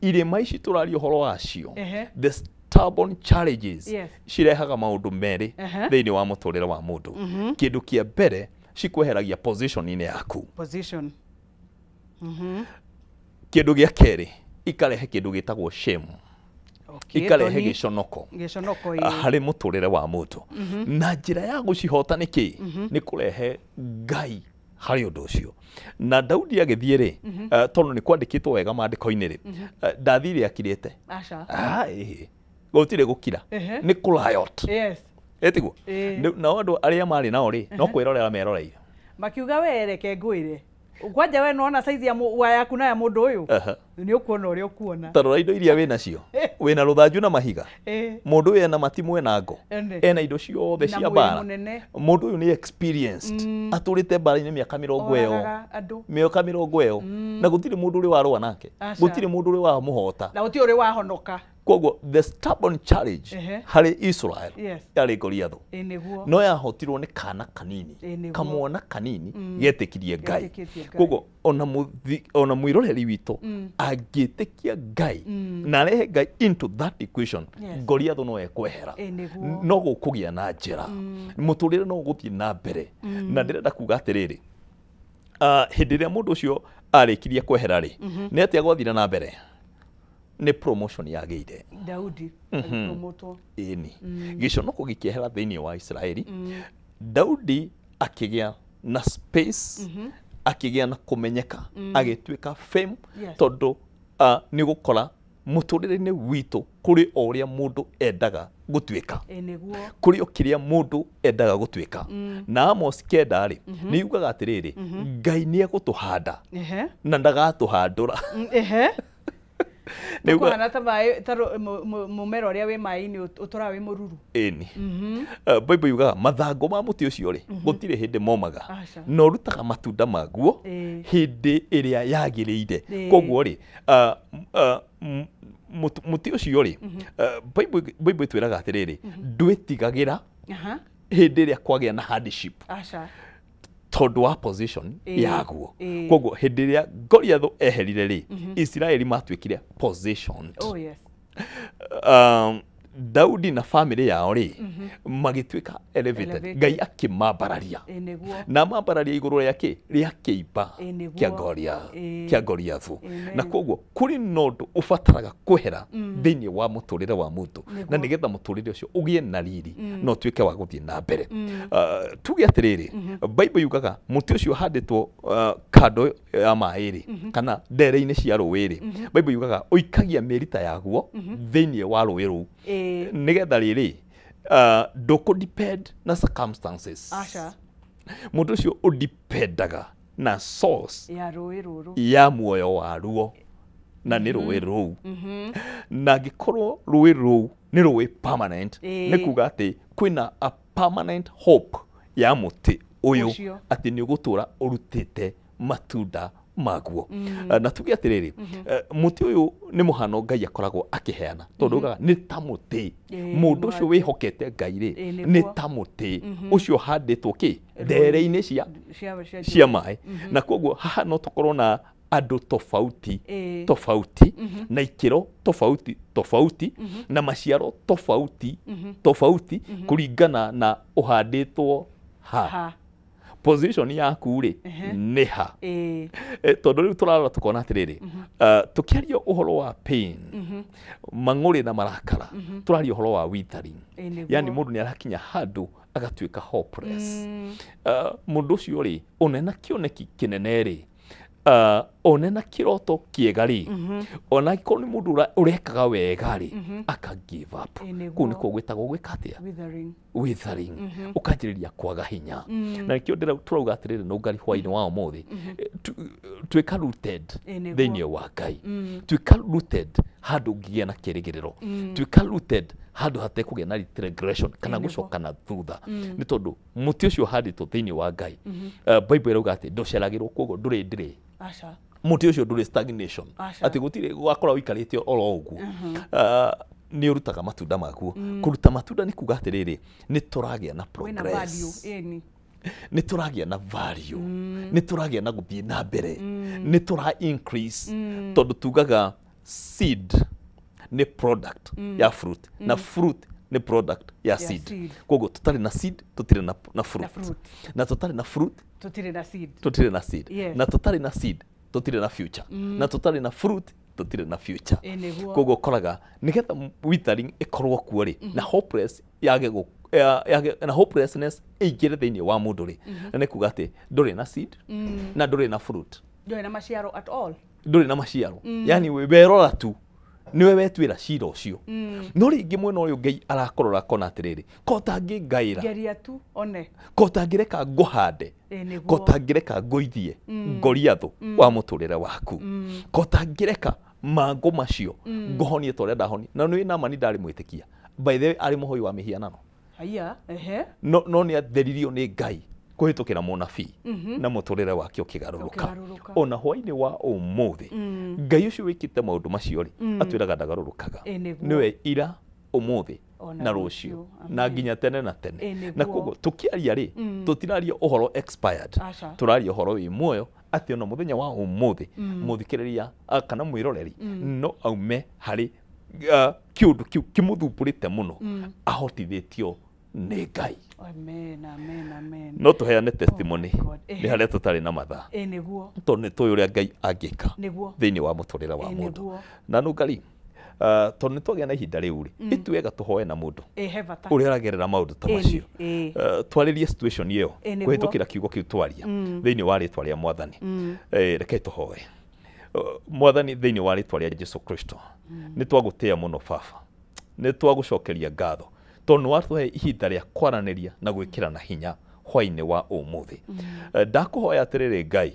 Irĩma ici tũraria ũhoro wacio, the stubborn challenges cirehaga maũndũ merĩ thĩinĩ wa mũtũrĩre wa mũndũ. Kĩndũ kĩa mbere cikweheragia position-inĩ yaku. Position. Kĩndũ gĩa kerĩ ikarehe kĩndũ gĩtagwo shame. Ikarehe gĩconoko harĩ mũtũrĩre wa mũndũ. Na njĩra ya gũcihota nĩ kĩ? Nĩ kũrehe Ngai harĩ ũndũ ũcio. Na Daudi agĩthiĩ rĩ, tondũ nĩ kwandĩkĩtwo wega maandĩko-inĩ rĩ, ndathire akirĩte. Gũtirĩ gũkira, nĩ kũriot. Ĩtiguo? Nao andũ arĩa marĩ nao rĩ, no kwĩrorera meroreire. Makiuga we reke ngwĩre. Kwanja we nona size ya yaku na ya mũndũ ũyũ. Nĩ ũkuona ũrĩa ũkuona. Ta rora indo iria wĩ nacio. Wĩna rũthanju na mahiga. Mũndũ ũyũ ena matimũ ena ngo. Ena indo ciothe cia mbara. Mũndũ ũyũ nĩ experienced. Atũrĩte mbara-inĩ mĩaka mĩrongo ĩyo. Mĩaka mĩrongo ĩyo. Na gũtirĩ mũndũ ũrĩ warũa nake. Gũtirĩ mũndũ ũrĩ wamũhota. Na gũtirĩ ũrĩ wahonoka. Koguo the stubborn challenge harĩ Israel yarĩ Goliath. No yahotirwo nĩ kana kanini, kamwana kanini getĩkirie Ngai. Koguo ona mwĩroreri witũ angĩtĩkia Ngai na arehe Ngai into that equation, Goliath no ekwehera. No gũkũgĩa na njĩra, mũtũrĩre no ũgũthiĩ na mbere. Na ndĩrenda kuga atĩrĩrĩ, hĩndĩ ĩrĩa mũndũ ũcio arĩkirie kwehera rĩ, nĩ atĩa gwathire na mbere? Nĩ promotion yagĩire Daudi agĩpromotwo. Ĩni gĩconoko gĩkĩehera thĩinĩ wa Isiraeli. Daudi akĩgĩa na space, akĩgĩa na kũmenyeka, agĩtuĩka fame, tondũ nĩ gũkora mũtũrĩre-inĩ witũ kũrĩ o ũrĩa mũndũ endaga gũtuĩka, kũrĩ o kĩrĩa mũndũ endaga gũtuĩka. Na Amos 9 rĩ, nĩ yugaga atĩrĩrĩ, Ngai nĩ egũtũhanda na ndagatũhandũra. Nĩguo ta maĩ ta mũmera ũrĩa wĩ maĩ-inĩ ũtũraga wĩ mũruru. Ĩni. Bible yugaga mathango ma mũtĩ ũcio rĩ, gũtirĩ hĩndĩ momaga, na ũrutaga matunda maguo hĩndĩ ĩrĩa yagĩrĩire. Koguo rĩ, mũtĩ ũcio rĩ, Bible ĩtwĩraga atĩrĩrĩ, ndwĩtigagĩra hĩndĩ ĩrĩa kwagĩa na hardship tondũ wa position yaguo. Koguo hĩndĩ ĩrĩa Goliath eherire rĩ, Isiraeli matuĩkire positioned. Oh yes. Daudi na family yao rĩ, magĩtuĩka elevated. Ngai akĩmambararia. Na mambararia igũrũ rĩa kĩ? Rĩa kĩimba kĩa Goliath. Na koguo kũrĩ na ũndũ ũbataraga kwehera thĩinĩ wa mũtũrĩre wa mũndũ, na nĩgetha mũtũrĩre ũcio ũgĩe na riri na ũtuĩke wa gũthiĩ na mbere. Tuge atĩrĩrĩ, Bible yugaga mũtĩ ũcio ũhandĩtwo kando ya maĩ rĩ, kana ndere-inĩ cia rũĩ rĩ, Bible yugaga ũikagia mĩrita yaguo thĩinĩ wa rũĩ rũu, nĩgetha rĩrĩ ndũkũ depend na circumstances. Mũndũ ũcio ũdipendaga na source ya rũĩ rũrũ, ya muoyo waruo, na nĩ rũĩ rũu. Na angĩkorwo rũĩ rũu nĩ rũĩ permanent, nĩ kuga atĩ kwĩna a permanent hope ya mũtĩ ũyũ atĩ nĩ ũgũtũra ũrutĩte matunda maguo. Na tuge atĩrĩrĩ, mũtĩ ũyũ nĩ mũhano Ngai akoragwo akĩheana, tondũ ugaga nĩ ta mũtĩ. Mũndũ ũcio wĩhokete Ngai rĩ, nĩ ta mũtĩ ũcio ũhandĩtwo kĩ? Ndere-inĩ cia maĩ. Na koguo haha no tũkorwo na andũ tofauti tofauti, na ikĩro tofauti tofauti, na maciaro tofauti tofauti, kũringana na ũhandĩtwo ha. Position yaku rĩ nĩ ha. Tondũ rĩu tũrarora tũkona atĩrĩrĩ, tũkĩaria ũhoro wa pain, mang'ũrĩ na marakara, tũraria ũhoro wa withering. Yani mũndũ nĩ arakinya handũ agatuĩka hopeless. Mũndũ ũcio rĩ, one na kĩoneki kĩnene rĩ, one na kĩroto kĩega rĩ, ona angĩkorwo nĩ mũndũ ũrekaga wega rĩ, aka give up. Kũu nĩkuo gwĩtagwo gwĩka atĩa? Withering. Ũkanjĩrĩria kwaga hinya. Na nĩkĩo tũrauga atĩrĩrĩ, nũngari hwaĩ-inĩ wa ũmũthĩ, tuĩka rooted thĩinĩ wa Ngai, tuĩka rooted handũ ũngĩgĩa na kĩrĩgĩrĩro, tuĩka rooted handũ hatekũgĩa na retrogression kana gũcoka na thutha, nĩ tondũ mũtĩ ũcio ũhandĩtwo thĩinĩ wa Ngai, Bible ĩrauga atĩ ndũceragĩrwo, koguo ndũrĩ ndĩrĩ. Aca. Mũtĩ ũcio ndũrĩ stagnation, atĩ gũtirĩ gwakorwo ũikarĩte oro ũguo, nĩ ũrutaga matunda maguo. Kũruta matunda nĩ kuga atĩrĩrĩ, nĩ tũragĩa na progress, nĩ tũragĩa na value, nĩ tũragĩa na gũthiĩ na mbere, nĩ tũra increase, tondũ tugaga seed nĩ product ya fruit, na fruit nĩ product ya seed. Koguo tũtarĩ na seed tũtirĩ na fruit, na tũtarĩ na fruit tũtirĩ na seed, tũtirĩ na seed, na tũtarĩ na seed tũtirĩ na future, na tũtarĩ na fruit tũtirĩ na future. Koguo ũkoraga nĩgetha withering ĩkorwo kuo rĩ, na hopeless yage na hopelessness ĩingĩre thĩinĩ wa mũndũ rĩ, na nĩ kuga atĩ ndũrĩ na seed na ndũrĩ na fruit, ndũrĩ na maciaro at all, ndũrĩ na maciaro, yani werora tu niwe wetuĩra cira ũcio. No rĩngĩ mwena ũyũ Ngai arakorora akona atĩrĩrĩ, ko ũtangĩngaĩra, geria tu one, ko ũtangĩreka ngũhande, ko ũtangĩreka ngũithie Goliathũ wa mũtũrĩre waku, ko ũtangĩreka mangũ macio ngũhonie ta ũrĩa ndahonie. Na nĩ Naamani ndarĩ mwĩtĩkia, by the way arĩ mũhoi wa mĩhianano. Haya, ehe. No nĩ atheririo nĩ Ngai kũhĩtũkĩra mũnabii, na mũtũrĩre wake ũkĩgarũrũka. Ona hwainĩ wa ũmũthĩ, Ngai ũcio wĩkĩte maũndũ macio rĩ, atwĩraga ndagarũrũkaga, nĩwe ira, ũmũthĩ na rũciũ na nginya tene na tene. Na koguo tũkĩaria rĩ, tũtiraria ũhoro expired, tũraria ũhoro wĩ muoyo, atĩ ona mũthenya wa ũmũthĩ mũthikĩrĩria kana mwĩroreri no aume harĩ kĩũndũ kĩu kĩmũthumbũrĩte mũno, ahotithĩtio nĩ Ngai. Amen, amen, amen. No tũheane testimony nĩ harĩa tũtarĩ na mathaa, tondũ nĩ tũĩ ũrĩa Ngai angĩka thĩinĩ wa mũtũrĩre wa mũndũ. Na nũngari tondũ nĩ twagĩa na ihinda rĩu rĩ, ĩtuwega tũhoe na mũndũ ũrĩa ũragerera maũndũ ta macio, twarĩrie situation ĩyo kũhĩtũkĩra kiugo kĩu twaria thĩinĩ wa rĩtwa rĩa Mwathani. Rekei tũhoe. Mwathani, thĩinĩ wa rĩtwa rĩa Jesu Kristo, nĩ twagũtĩĩa mũno Baba, nĩ twagũcokeria ngatho tondũ nĩ watũhe ihinda rĩa kwaranĩria na gwĩkĩrana hinya hwainĩ wa ũmũthĩ. Ndakũhoya atĩrĩrĩ Ngai,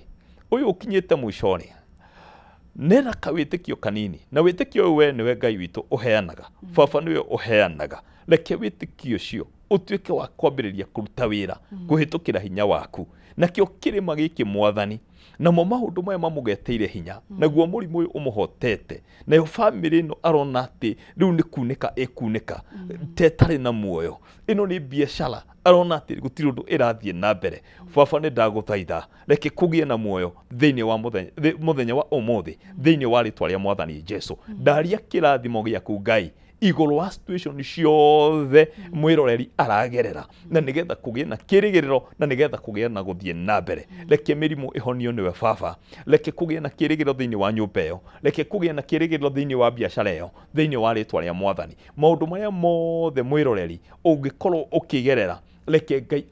ũyũ ũkinyĩte mũico rĩ, nena kawĩtĩkio kanini, na wĩtĩkio ũyũ we nĩwe Ngai witũ ũheanaga, Baba nĩwe ũheanaga, reke wĩtĩkio ũcio ũtuĩke wa kwambĩrĩria kũruta wĩra kũhĩtũkĩra hinya waku, nakĩo kĩrĩma gĩkĩ Mwathani, namo maũndũ maya mamũgeteire hinya, naguo mũrimũ ũyũ ũmũhotete, nayo bamĩrĩ ĩno arona atĩ rĩu nĩ kunĩka ĩkunĩka, tetarĩ na muoyo, ĩno nĩ biacara arona atĩ gũtirĩ ũndũ ĩrathiĩ na mbere. Baba nĩ ndagũthaitha, reke kũgĩe na muoyo thĩinĩ wa mũthenya wa ũmũthĩ, thĩinĩ wa rĩtwa rĩa Mwathani Jesu. Ndaria kĩrathimo gĩaku Ngai igũrũ wa situation ciothe mwĩroreri aragerera, na nĩgetha kũgĩe na kĩrĩgĩrĩro, na nĩgetha kũgĩe na gũthiĩ na mbere. Reke mĩrimũ ĩhonio nĩwe Baba, reke kũgĩe na kĩrĩgĩrĩro thĩinĩ wa nyũmba ĩyo, reke kũgĩe na kĩrĩgĩrĩro thĩinĩ wa biacara ĩyo, thĩinĩ wa rĩtwa rĩa Mwathani. Maũndũ marĩa mothe mwĩroreri ũngĩkorwo ũkĩgerera, reke Ngai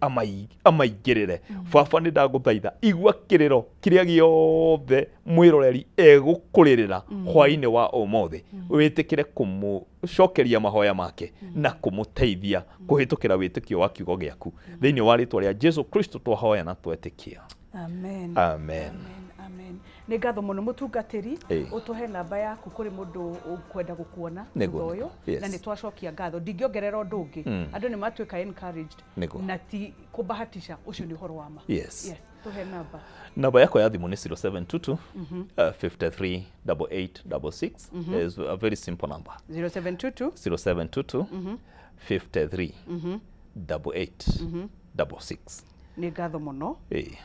amaingĩrĩre. Baba nĩ ndagũthaitha, igua kĩrĩro kĩrĩa gĩothe mwĩroreri egũkũrĩrĩra hwainĩ wa ũmũthĩ, wĩtĩkĩre kũmũcokeria mahoya make na kũmũteithia kũhĩtũkĩra wĩtĩkio wa kiugo gĩaku, thĩinĩ wa rĩtwa rĩa Jesu Kristo twahoya na twetĩkia. Amen. Amen. Amen. Nĩ ngatho mũno mũtungatĩri, ũtũhe namba yaku kũrĩ mũndũ ũkwenda gũkuona thutha ũyũ, na nĩ twacokia ngatho. Ndingĩongerera ũndũ ũngĩ, andũ nĩ matuĩka encouraged, na ti kũbahatisha, ũcio nĩ ũhoro wa ma. Yes. Tũhe namba. Namba yakwa ya thimũ nĩ 0722 53 88 66. Is a very simple number. 0722 0722 53 88 66. Nĩ ngatho mũno,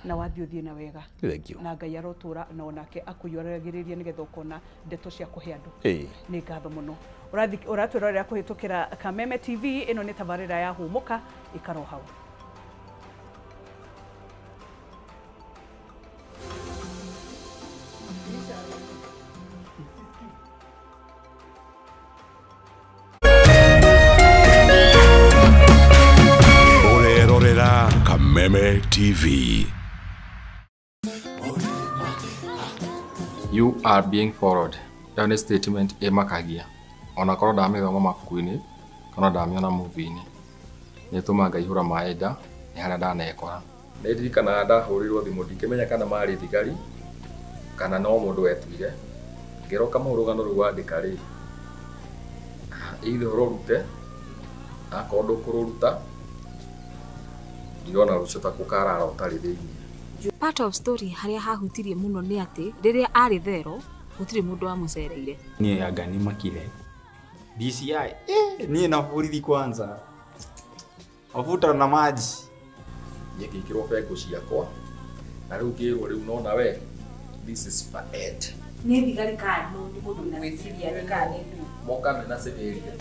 na wathiĩ ũthiĩ na wega. Thank you. Na Ngai arotũra na onake akũiyũragĩrĩria nĩgetha ũkona ndeto cia kũhe andũ. Nĩ ngatho mũno. Ũratwĩrorera kũhĩtũkĩra Kameme TV, ĩno nĩ tabarĩra ya Hũmũka, ikaro hau. Kameme TV. You are being followed. Ĩyo nĩ statement ĩmakagia. Ona korwo ndamĩthoma mabuku-inĩ kana ndamĩona movie-inĩ, nĩ ĩtũmaga ngaihũra maĩ nda nĩ harĩa ndanekora. Nĩ ndirikanaga ndahũrĩirwo thimũ ndingĩmenya kana marĩ thigari kana no mũndũ wetuire. Ngĩrwo Kamau rũgano rũu wandĩka rĩ, Either ũrorute akorwo ndũkũrũruta ndirona rũcio ta kũkarara ũtarĩ thĩinĩ. Part of story harĩa hahutirie mũno nĩ atĩ rĩrĩa arĩ thero gũtirĩ mũndũ wamũcereire. Niĩ anga nĩmakire DCI niĩ na borithi kwanza mafuta na maji. Niĩ ngĩkĩrwo bengo ciakwa na rĩu ngĩrwo rĩu nona we this is for ed. Nĩ thigari kana nĩ mũndũ gwĩciria nĩ kana nĩ ndũ moka mena civilian.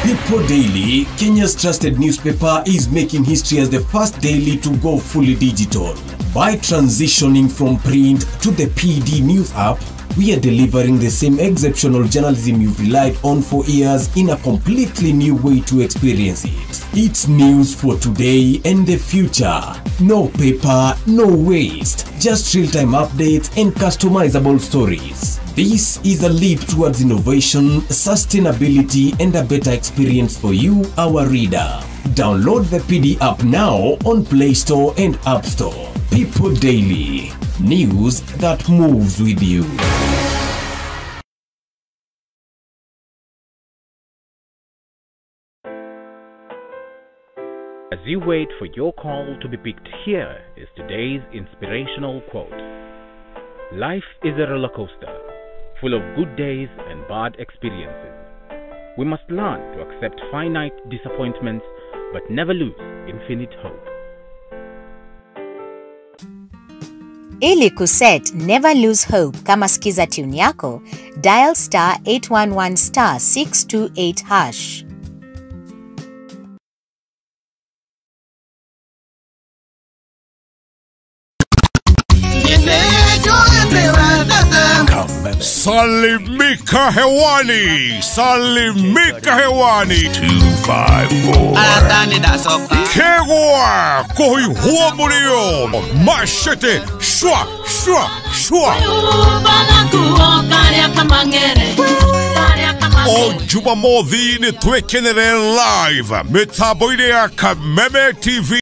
People Daily, Kenya's trusted newspaper, is making history as the first daily to go fully digital. By transitioning from print to the PD News app, we are delivering the same exceptional journalism you've relied on for years in a completely new way to experience it. It's news for today and the future. No paper, no waste. Just real-time updates and customizable stories. This is a leap towards innovation, sustainability, and a better experience for you, our reader. Download the PD app now on Play Store and App Store. People Daily, news that moves with you. As you wait for your call to be picked, here is today's inspirational quote. Life is a roller coaster, full of good days and bad experiences. We must learn to accept finite disappointments, but never lose infinite hope. Ili kuset Never Lose Hope kama skiza tune yako, dial star 811 star 628 hash. Salimika hewani, salimika hewani. 254. Kegwa kohi huo machete shwa shwa shwa. O Jumamothi ni twekenere live mitambo-inĩ ya Kameme TV.